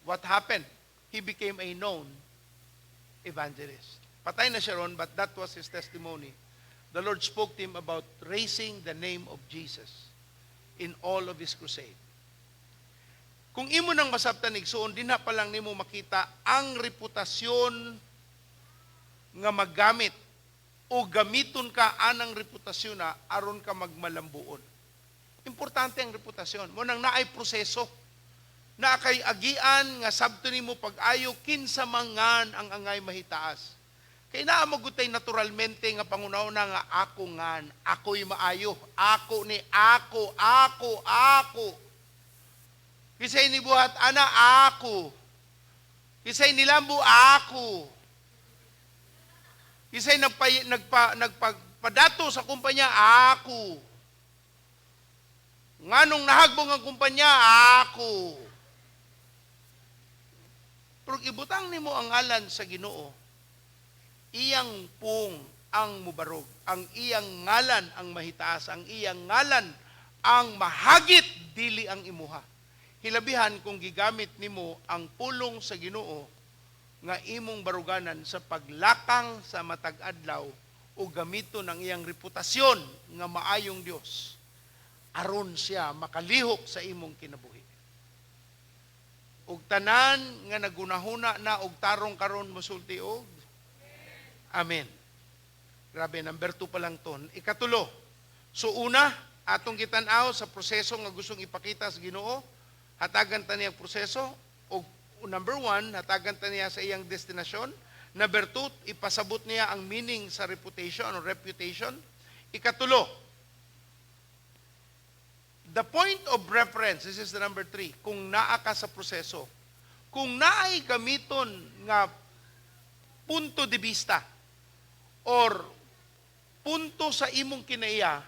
What happened? He became a known evangelist. Patay na siya ron, but that was his testimony. The Lord spoke to him about raising the name of Jesus in all of his crusade. Kung imo nang masabtan, igsuon, dinha pa lang nimo makita ang reputasyon nga maggamit o gamiton ka anang reputasyon na aron ka magmalambuon. Importante ang reputasyon. Mao nang naay proseso. Na kay agian nga sabto nimo pag-ayo kinsa mangan ang angay mahitaas. Kay naa magutay naturalmente nga pangunauna nga ako ngan, ako'y maayo, ako ni ako, ako, ako. Kisay nibuhat ana, ako. Kisay nilambo, ako. Kisay nagpadato sa kumpanya, ako. Nganong nahagbong ang kumpanya, ako. Pero ibutang nimo ang ngalan sa Ginoo, iyang pung ang mubarog, ang iyang ngalan ang mahitaas, ang iyang ngalan ang mahagit, dili ang imuha. Hilabihan kung gigamit nimo ang pulong sa Ginoo nga imong baruganan sa paglakang sa matag adlaw o gamiton ang iyang reputasyon nga maayong Dios aron siya makalihok sa imong kinabuhi. Ug tanan nga nagunahuna na og tarong karon mosulti og amen. Grabe, number 2 pa lang to. Ikatulo. So una, atong gitan-aw sa proseso nga gustong ipakita sa Ginoo, hatagan ta niya ang proseso og number 1, hatagan ta niya sa iyang destinasyon. Number 2, ipasabot niya ang meaning sa reputation o reputation. Ikatulo, the point of reference, this is the number 3, kung naa ka sa proseso, kung naay gamiton nga punto de vista or punto sa imong kinaiya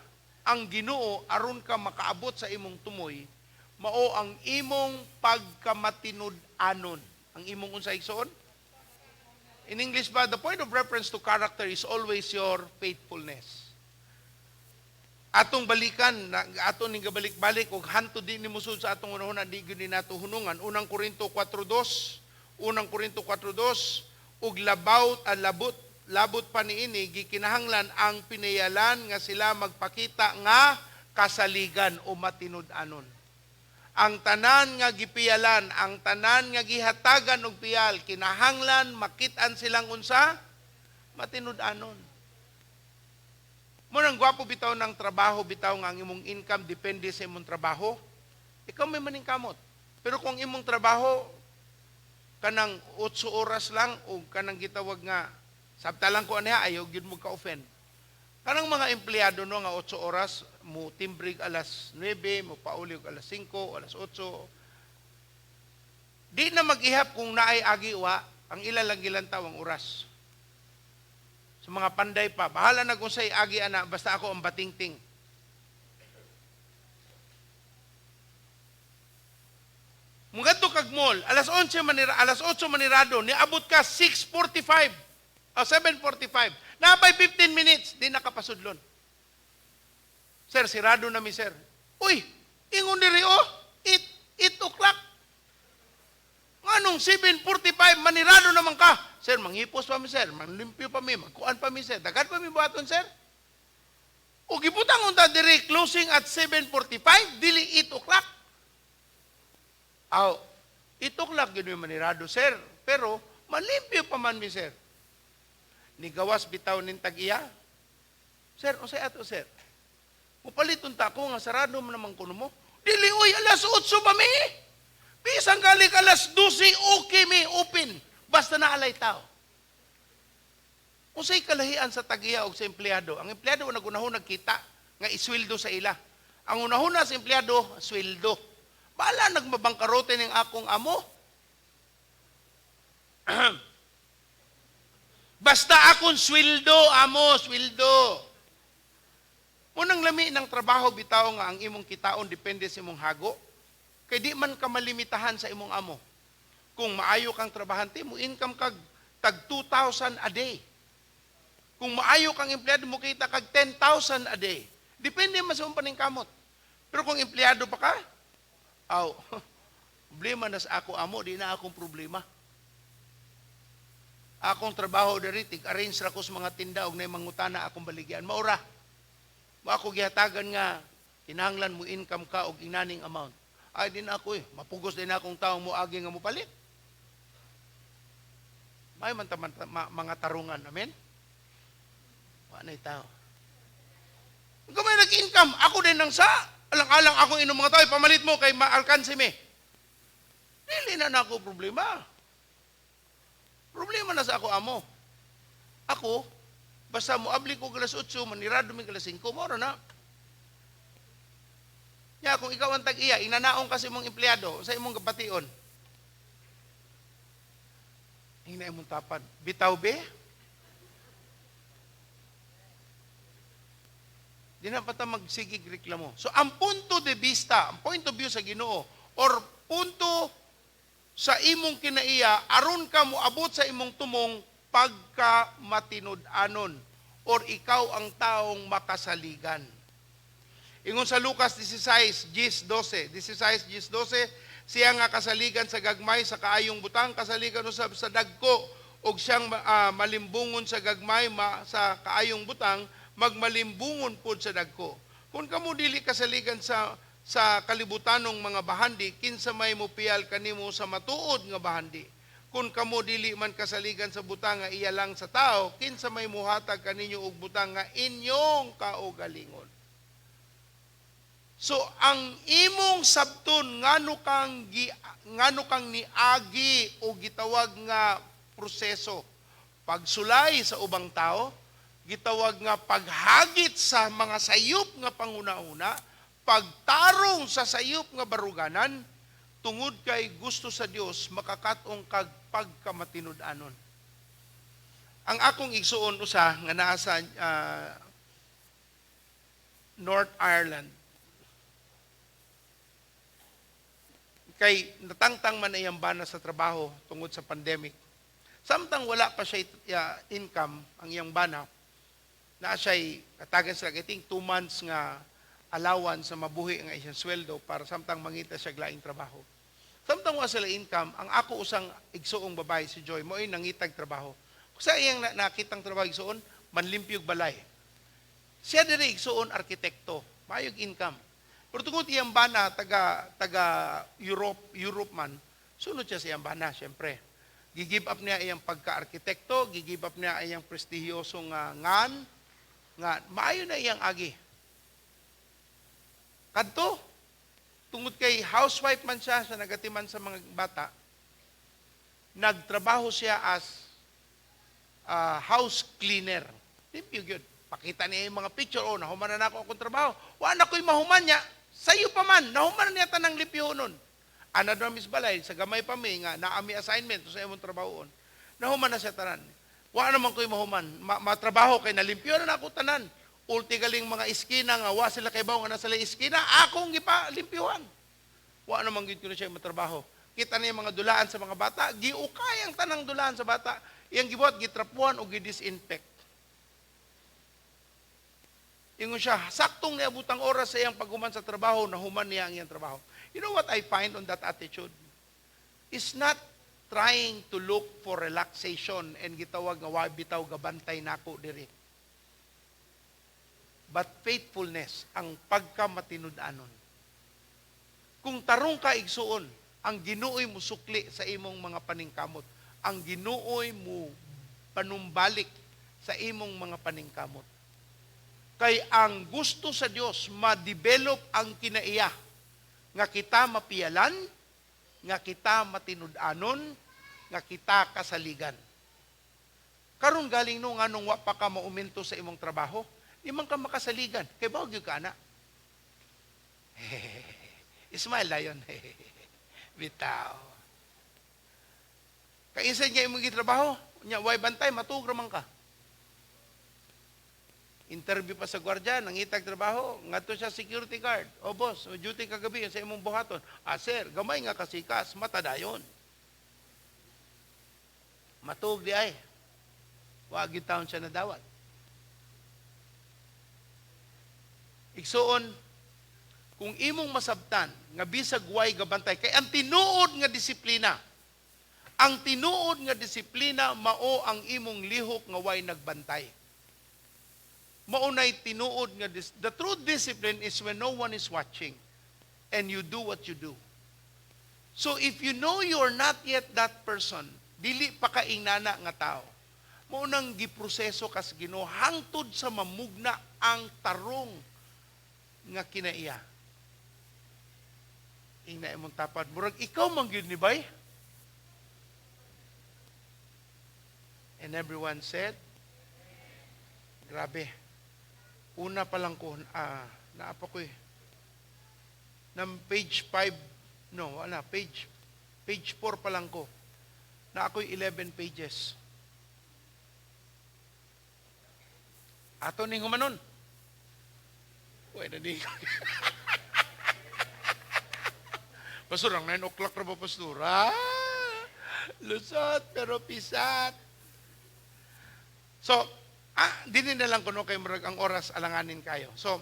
ang Ginoo aron ka makaabot sa imong tumoy, mao ang imong pagkamatinud-anon. Ang imong unsa, igsoon? In English ba, the point of reference to character is always your faithfulness. Atong balikan, na, ato ning gabalik-balik og hantod di ni musud sa atong unahuna, di gyud ni nato hunungan. Unang Korinto 4:2, Unang Korinto 4:2, ug labaw labot labot pa niini, gikinahanglan ang pinayalan nga sila magpakita nga kasaligan o matinud-anon. Ang tanan nga gipiyalan, ang tanan nga gihatagan og piyal, kinahanglan makit-an silang unsa? Matinud-anon. Mao nang gwapo bitaw ng trabaho, bitaw nga ang imong income depende sa imong trabaho. Ikaw may maningkamot. Pero kung imong trabaho kanang 8 oras lang o kanang gitawag nga sabta lang ko aniya, ayaw gyud mo ka-offend. Kanang mga empleyado no nga 8 oras mo timbrig alas 9, mo pauli og alas 5, alas 8. Di na mag-ihap kung naay agi wa, ang ila lang gilantaw ang oras. Sa mga panday pa, bahala na kung sa'y agi ana, basta ako ang batingting. Mugadto kag mall, alas 11 manira, alas 8 manirado, niabot ka 6:45, o 7:45. Napay 15 minutes, di nakapasudlon. Sir, sirado na mi, sir. Uy, ingon diri oh, 8 o'clock. Nganong 7:45, manirado naman ka. Sir, manghipos pa mi, sir, manlimpyo pa mi, magkuan pa mi, sir. Daghan pa mi buhaton, sir. O gibutang unta diri closing at 7:45, dili 8 o'clock. Aw, 8 o'clock yun yung manirado, sir. Pero, malimpyo pa man mi, sir. Nigawas bitaw nin tag-iya. Sir, unsay ato, sir? Mupalit unta ko nga sarado man naman kuno mo. Dili, oy, alas 8 pa mi. Bisan galik alas 12, okay mi, open. Basta na alay tao. Unsay kalahian sa tag-iya og sa empleyado? Ang empleyado nagunahon nagkita nga isweldo sa ila. Ang unahuna sa empleyado, sweldo. Bahala nagmabangkarote ning akong amo. Basta akong sweldo, amo, sweldo. Munang lami ng trabaho bitaw nga ang imong kitaon depende sa imong hago. Kay di man ka malimitahan sa imong amo. Kung maayo kang trabahante, mo income kag tag 2,000 a day. Kung maayo kang empleyado, mo kita kag 10,000 a day. Depende man sa imong paningkamot. Pero kung empleyado pa ka, aw, problema na sa ako amo, di na akong problema. Akong trabaho diri, tig-arrange ra ko sa mga tinda og nay mangutana akong baligyan. Maura. Mo ako gihatagan nga kinahanglan mo income ka og inaning amount. Ay, di na ako eh. Mapugos din akong taong mo agi nga mo palit. May man ta mga tarungan, amen? Wa na'y tao. Kung may nag-income, ako din ang sa. Alang-alang ako inom mga tao, pamalit mo kay maalkansi mi. Dili na na ako problema. Problema na sa ako amo. Ako, basta mo abli ko alas 8, manirado mi alas 5, moro na. Ya, kung ikaw ang tag-iya, inanaong kasi imong empleyado sa imong gabation. Hina imong tapad. Bitaw be? Di na pa ta magsigig reklamo. So, ang punto de vista, ang point of view sa Ginoo, or punto sa imong kinaiya, aron ka moabot sa imong tumong pagka matinud-anon or ikaw ang taong makasaligan. Ingon sa Lucas 16:12, 16:12, siya nga kasaligan sa gagmay sa kaayong butang, kasaligan usab sa dagko, og siyang malimbungon sa gagmay sa kaayong butang, magmalimbungon pod sa dagko. Kung kamo dili kasaligan sa kalibutanong mga bahandi, kinsa may mopiyal kanimo sa matuod nga bahandi? Kung kamo dili man kasaligan sa butang nga iya lang sa tao, kinsa may muhatag kaninyo og butang nga inyong kaugalingon? So ang imong sabton ngano kang niagi o gitawag nga proseso pagsulay sa ubang tao, gitawag nga paghagit sa mga sayop nga panguna-una, pagtarong sa sayop nga baruganan, tungod kay gusto sa Dios makakatong kag pagkamatinud-anon. Ang akong igsuon usa nga naa sa North Ireland, kay natangtang man iyang bana sa trabaho tungod sa pandemic. Samtang wala pa siya income ang iyang bana, naa siya'y katagan sila, I think 2 months nga allowance sa mabuhi nga iyang sweldo para samtang mangita siya laing trabaho. Samtang wala sila income, ang ako usang igsuong babae si Joy, mo'y nangitag trabaho. Sa iyang nakitang trabaho igsuon, manlimpyog balay. Siya diri igsuon arkitekto, mayog income. Pero tungod iyang bana taga Europe man, sunod siya sa iyang bana, syempre. Gi-give up niya iyang pagka-arkitekto, gi-give up niya iyang prestihiyoso nga ngan, nga maayo na iyang agi. Kadto, tungod kay housewife man siya, siya nagatiman sa mga bata, nagtrabaho siya as house cleaner. Limpyo yun. Pakita niya yung mga picture, oh, nahuman na ako akong trabaho. Wa na ko'y mahuman niya, sayo pa man, nahuman na niya tanang limpyo nun. Ana doon mis balay, sa gamay pa mi, nga naami assignment sa imong trabahoon. Nahuman na siya tanan. Wa naman ko'y mahuman. Matrabaho kay nalimpyo na ako tanan. Ulti galing mga iskina nga, wa sila kay bawo nga nasa iskina, akong gipalimpyuhan. Wa naman gid ko na siya matrabaho. Kita niya mga dulaan sa mga bata, giukay ang tanang dulaan sa bata. Iyang gibuhat, gitrapuan o gidisinfect. Ingon siya, saktong niabutang oras sa iyang paghuman sa trabaho, nahuman niya ang iyang trabaho. You know what I find on that attitude? Is not trying to look for relaxation and gitawag nga wa bitaw gabantay nako diri. But faithfulness, ang pagkamatinud-anon. Kung tarong ka igsuon, ang Ginooy musukli sa imong mga paningkamot. Ang Ginooy mo panumbalik sa imong mga paningkamot. Kay ang gusto sa Dios ma-develop ang kinaiya nga kita mapiyalan, nga kita matinud-anon, nga kita kasaligan. Karon galing no nganong wa pa ka mauminto sa imong trabaho, di man ka makasaligan. Kay bawo gyud ka ana. Smile dayon. Bitaw. Kay inside nga imong gitrabaho, Nya way bantay, matuog ra man ka. Interview pa sa gwardiya, nangitag trabaho, ngadto siya security guard. "O boss, duty kagabi sa imong buhaton?" "Ah sir, gamay nga kasikas, mata dayon." Matuog di ay. Wa gyud taon siya nadawat. Igsuon, kung imong masabtan nga bisag way gabantay kay ang tinuod nga disiplina, ang tinuod nga disiplina mao ang imong lihok nga way nagbantay. Mao nay tinuod nga the true discipline is when no one is watching and you do what you do. So if you know you're not yet that person, dili pa ka ingnana nga tao, mao nang giproseso kas Ginoo hangtod sa mamugna ang tarong nga kinaiya. Ingna imong tapad, "Murag ikaw man gyud ni bay." And everyone said, grabe. Una pa lang ko, naapa ko eh. Ng page 5, no, wala, page 4 pa lang ko. Na ako'y 11 pages. Ato ning humanon. Uy, na di. "Pastor, ang 9 o'clock na ba, Pastor?" Ah, lusot, pero pisat. So, dinin na lang kuno kay murag ang oras alanganin kayo. So,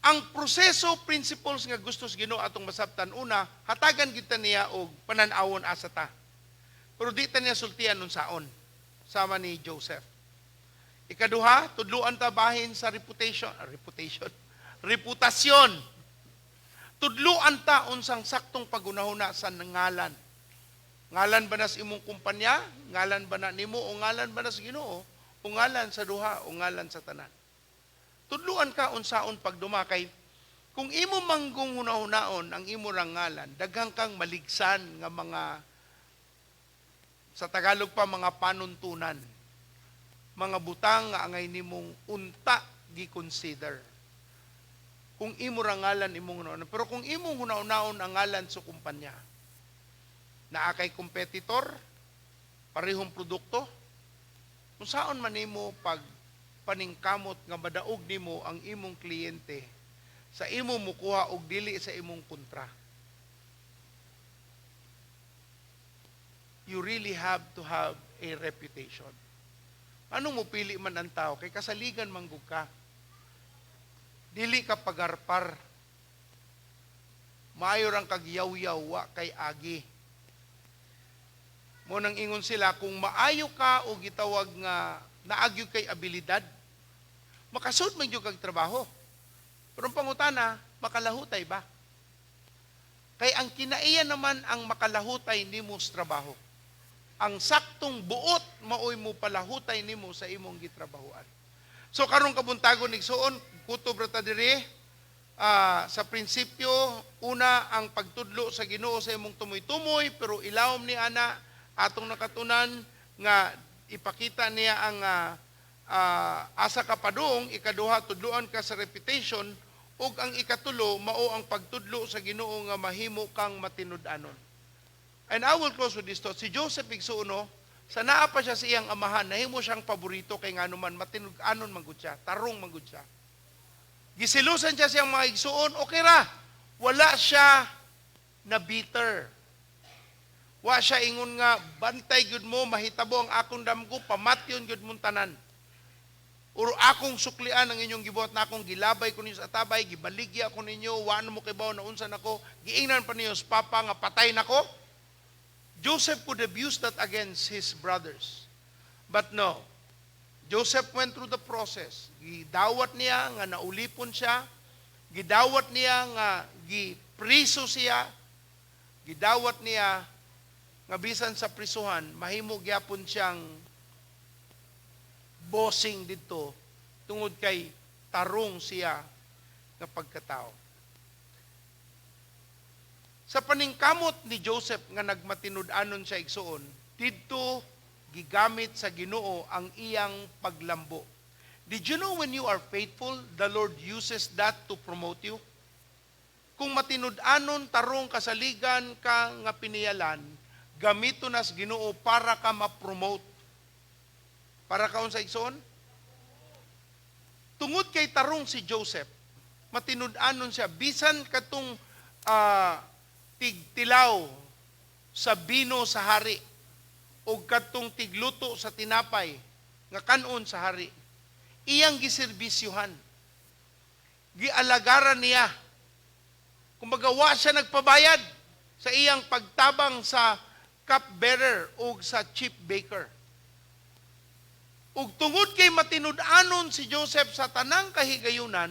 ang proseso principles nga gusto sa Ginoo atong masabtan, una, hatagan kita niya og panan-awon asa ta. Pero di ta niya sultian unsaon, sama ni Joseph. Ikaduha, tudluan ta bahin sa reputation, reputation, reputasyon. Tudluan ta unsang saktong pagunahuna sa ngalan. Ngalan ba na sa imong kumpanya? Ngalan ba na nimo o ngalan ba na sa Ginoo? O ngalan sa duha o ngalan sa tanan? Tudluan ka unsaon pagduma kay kung imo manggung hunahunaon ang imo rang ngalan, daghang kang maligsan nga mga, sa Tagalog pa, mga panuntunan. Mga butang nga angay nimong unta gi-consider. Kung imo ra ngalan imong hunahunaon. Pero kung imong hunahunaon ang ngalan sa kumpanya, naa kay competitor, parehong produkto, kung saan man nimo pag paningkamot nga madaog nimo ang imong kliyente sa imo mukuha og dili sa imong kontra. You really have to have a reputation. Ano mo pili man ang tao? Kay kasaligan manggug ka. Dili ka pagarpar. Maayo rang kagyaw-yaw wa kay agi. Mo nang ingon sila, kung maayo ka o gitawag nga naagyo kay abilidad, makasud man gyud kag trabaho. Pero ang pangutana, makalahutay ba? Kay ang kinaiya naman ang makalahutay nimo sa trabaho. Ang saktong buot maoy mo palahutay nimo sa imong gitrabahoan. So karong kabuntagon igsuon, kutob ra ta diri sa prinsipyo, una ang pagtudlo sa Ginoo sa imong tumoy-tumoy, pero ilawom ni ana atong nakatunan nga ipakita niya ang asa ka padung. Ikaduha, tudloan ka sa reputation, ug ang ikatulo mao ang pagtudlo sa Ginoo nga mahimo kang matinud-anon. And I will close with this thought. Si Joseph igsuon, sa naa pa siya sa iyang amahan, nahimo siyang paborito kay ngano man matinud-anon man gud siya, tarong man gud siya. Gisilusan siya siyang mga igsuon, okay ra. Wala siya na bitter. Wa siya ingon nga bantay gyud mo, mahitabo ang akong damgo, pamatyon gyud mong tanan. Uro akong suklian ang inyong gibuhat na akong gilabay ko ninyo sa atabay, gibaligya ko ninyo, wa na mo kibaw na unsa nako, giingnan pa ninyo sa papa nga patay nako. Joseph could have used that against his brothers. But no. Joseph went through the process. Gidawat niya nga naulipon siya. Gidawat niya nga gipriso siya. Gidawat niya nga bisan sa prisuhan, mahimo gyapon siyang bossing didto tungod kay tarong siya nga pagkatao. Sa paningkamot ni Joseph nga nagmatinud-anon siya igsuon, didto gigamit sa Ginoo ang iyang paglambo. Did you know when you are faithful, the Lord uses that to promote you? Kung matinud-anon tarong kasaligan ka nga piniyalan, Gamito nas Ginoo para ka ma-promote. Para ka unsa, igsoon? Tungod kay tarong si Joseph, matinud-anon siya bisan katong tigtilaw sa bino sa hari o katong tigluto sa tinapay nga kanon sa hari, iyang giserbisyuhan, gialagaran niya. Kumbaga, wa siya nagpabayad sa iyang pagtabang sa cupbearer o sa chief baker. Ug tungod kay matinud-anon si Joseph sa tanang kahigayunan,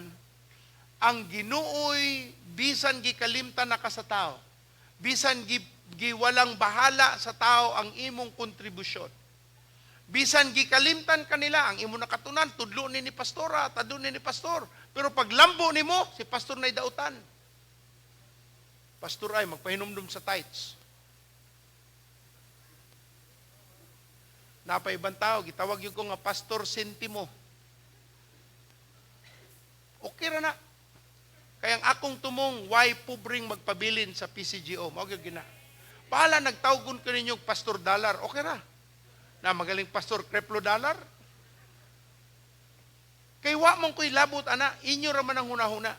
ang Ginooy bisan gikalimtan na ka sa tao, bisan giwalang bahala sa tao ang imong kontribusyon, bisan gikalimtan kanila ang imong nakatunan, tudlo ni pastora, tadlo ni pastor, pero paglambo nimo, si pastor na dautan. Pastor ay magpahinumdum sa tithes. Napa ibang tao, gitawag yun ko nga Pastor Sentimo. Okay ra na. Kaya ang akong tumong, why pobreng magpabilin sa PCGO? Mao gyud gina. Bahala nagtawgon ko ninyo Pastor Dollar, okay ra. Na magaling Pastor Creplo Dollar. Kay wa man ko'y labot ana, inyo ra man ang hunahuna.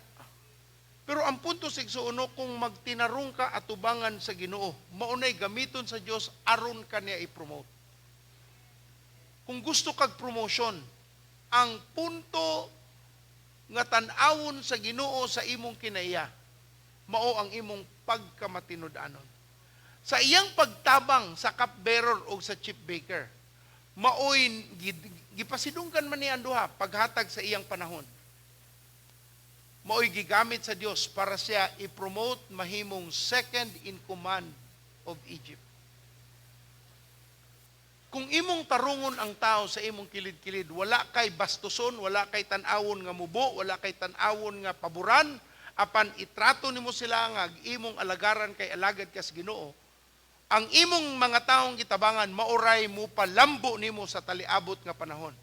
Pero ang punto sa igsuon, kung magtinarong ka atubangan sa Ginoo, maunay gamiton sa Dios aron ka niya i-promote. Kung gusto kag promotion, ang punto nga tan-awon sa Ginoo sa imong kinaiya, mao ang imong pagkamatinud-anon. Sa iyang pagtabang sa cupbearer o sa chief baker, maoy gipasidunggan man niya ang duha paghatag sa iyang panahon. Maoy gigamit sa Dios para siya i-promote mahimong second in command of Egypt. Kung imong tarungon ang tao sa imong kilid-kilid, wala kay bastuson, wala kay tan-awon nga mubo, wala kay tan-awon nga paboran, apan itrato nimo sila nga imong alagaran kay alagad kas Ginoo, ang imong mga taong gitabangan maoray mo palambo nimo sa taliabot nga panahon.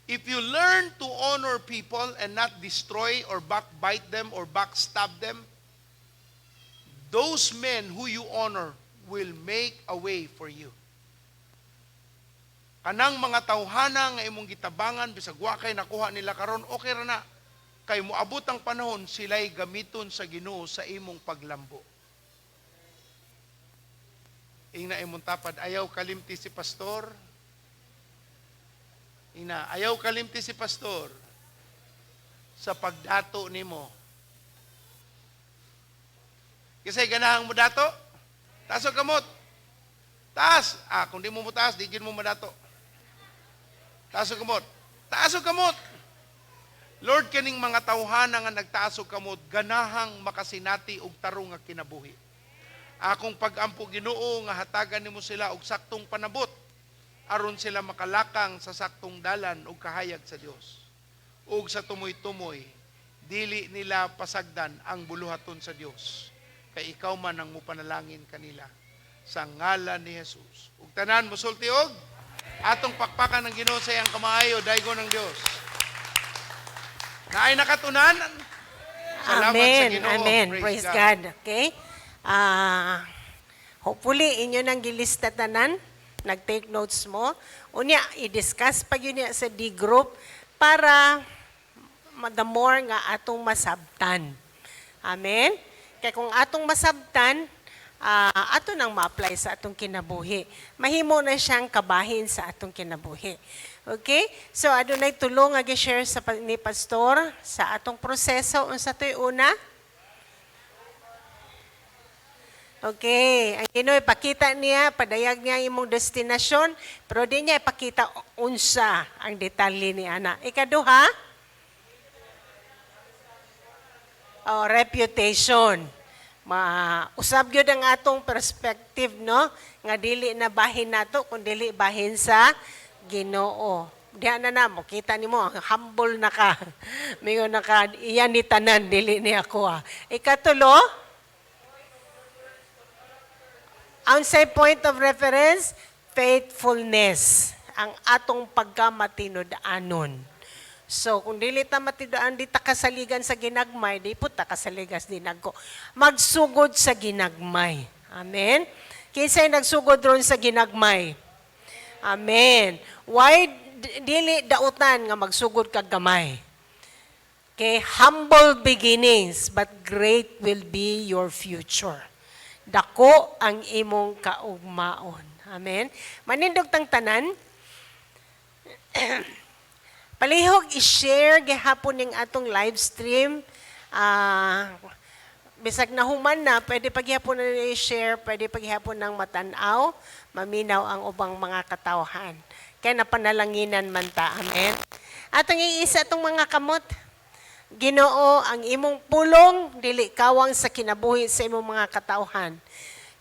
If you learn to honor people and not destroy or backbite them or backstab them, those men who you honor will make a way for you. Kanang mga tawhana nga imong gitabangan bisag wa kay nakuha nila karon, okay ra na. Kay moabot ang panahon sila'y gamiton sa Ginoo sa imong paglambo. Ingna imong tapad, "Ayaw kalimti si pastor." Ingna, "Ayaw kalimti si pastor sa pagdato nimo." Kasi ganahang mo dato? Taas og kamot. Taas. Ah, kung di mo mo taas, di gyud mo madato. Taas og kamot. Taas og kamot. Lord, kaning mga tawhana nga nagtaas og kamot, ganahang makasinati og tarong nga kinabuhi. Akong pag-ampo, Ginoo, nga hatagan nimo sila og saktong panabot aron sila makalakang sa saktong dalan og kahayag sa Dios. Ug sa tumoy-tumoy, dili nila pasagdan ang buluhaton sa Dios. Kay ikaw man ang mupanalangin kanila sa ngalan ni Jesus. Ug tanan mosulti og atong pakpakan ng Ginoo sa iyang kamaayo, daygon ng Dios. Naay nakatunan. Salamat sa Amen. Ginoo. Amen. Praise God. Okay? Ah, hopefully inyo nang gilista tanan, nag-take notes mo. Unya, i-discuss pa yun niya sa D group para the more nga atong masabtan. Amen? Kaya kung atong masabtan, ato nang ma-apply sa atong kinabuhi. Mahimo na siyang kabahin sa atong kinabuhi. Okay? So adunay tulo nga gi-share sa ni pastor sa atong proseso. Unsa to'y una? Okay, ang Ginoo ipakita niya, padayag niya imong destinasyon, pero di niya ipakita unsa ang detalye ni ana. Ikaduha, oh, reputation. Ma usab gyud ang atong perspective, no, nga dili na bahin nato kun dili bahin sa Ginoo. Diha na na mo kita nimo humble na ka. Mingon na ka, iyan ni tanan, dili ni ako ah. Ikatulo, ang say point of reference, faithfulness. Ang atong pagkamatinud-anon. So, kung dili ta matinud-an, di ta kasaligan sa ginagmay, di po ta kasaligan sa dinagko. Magsugod sa ginagmay. Amen? Kinsay nagsugod ron sa ginagmay? Amen. Why dili dautan nga magsugod kag gamay? Okay, humble beginnings, but great will be your future. Dako ang imong kaugmaon. Amen. Manindog tang tanan. Palihog i-share gihapon ning atong live stream. Bisag nahuman na, pwede paghihapon na i-share, pwede paghihapon ng matanaw, maminaw ang ubang mga katawhan. Kaya napanalanginan man ta. Amen. Atong iisa atong mga kamot. Ginoo, ang imong pulong dili kawang sa kinabuhi sa imong mga katawhan.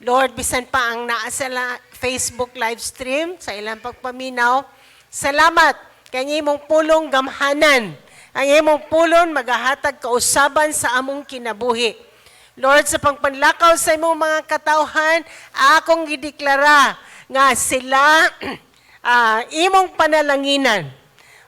Lord, bisan pa ang naa sa Facebook live stream sa ilang pagpaminaw, salamat kay ang imong pulong gamhanan. Ang imong pulong magahatag kausaban sa among kinabuhi. Lord, sa pagpanlakaw sa imong mga katawhan, akong gideklara nga sila imong panalanginan.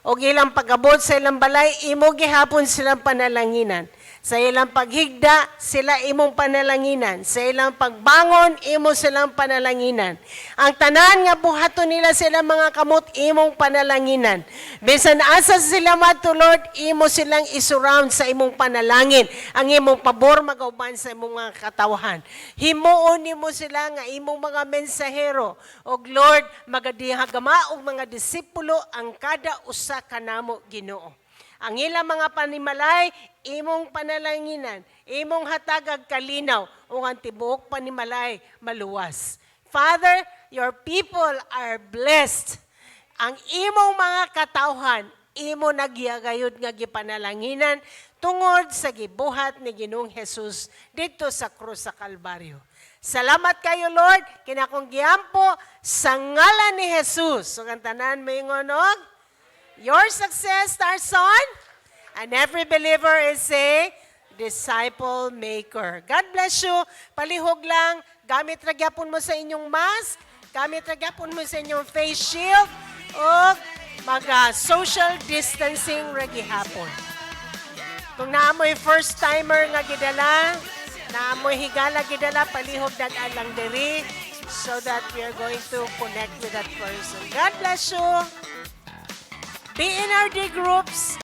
O ilang pag-abot sa ilang balay, imo gihapon silang panalanginan. Sa ilang paghigda, sila imong panalanginan. Sa ilang pagbangon, imo silang panalanginan. Ang tanan nga buhaton nila sa ilang mga kamot, imong panalanginan. Bisan asa sila madto, Lord, imo silang isurround sa imong panalangin. Ang imong pabor magauban sa imong mga katawhan. Himuon nimo sila nga imong mga mensahero. Og Lord, magadihagama og mga disipulo ang kada usa kanamo, Ginoo. Ang ilang mga panimalay, imong panalanginan, imong hatagag kalinaw, ug ang tibuok panimalay maluwas. Father, your people are blessed. Ang imong mga katawhan, imo nagyagayod nga gipanalanginan tungod sa gibuhat ni Ginoong Jesus didto sa krus sa Kalbaryo. Salamat kayo, Lord, kinakong giampo sa ngalan ni Jesus. So, ang tanan moingon og, your success starts on, and every believer is a disciple maker. God bless you. Palihog lang, gamit ra gyapon mo sa inyong mask, gamit ra gyapon mo sa inyong face shield, o mag social distancing ra gihapon. Kung naamoy first timer nga gidala, naamoy higala gidala, palihog dag-an lang diri so that we are going to connect with that person. God bless you. Be in our D groups.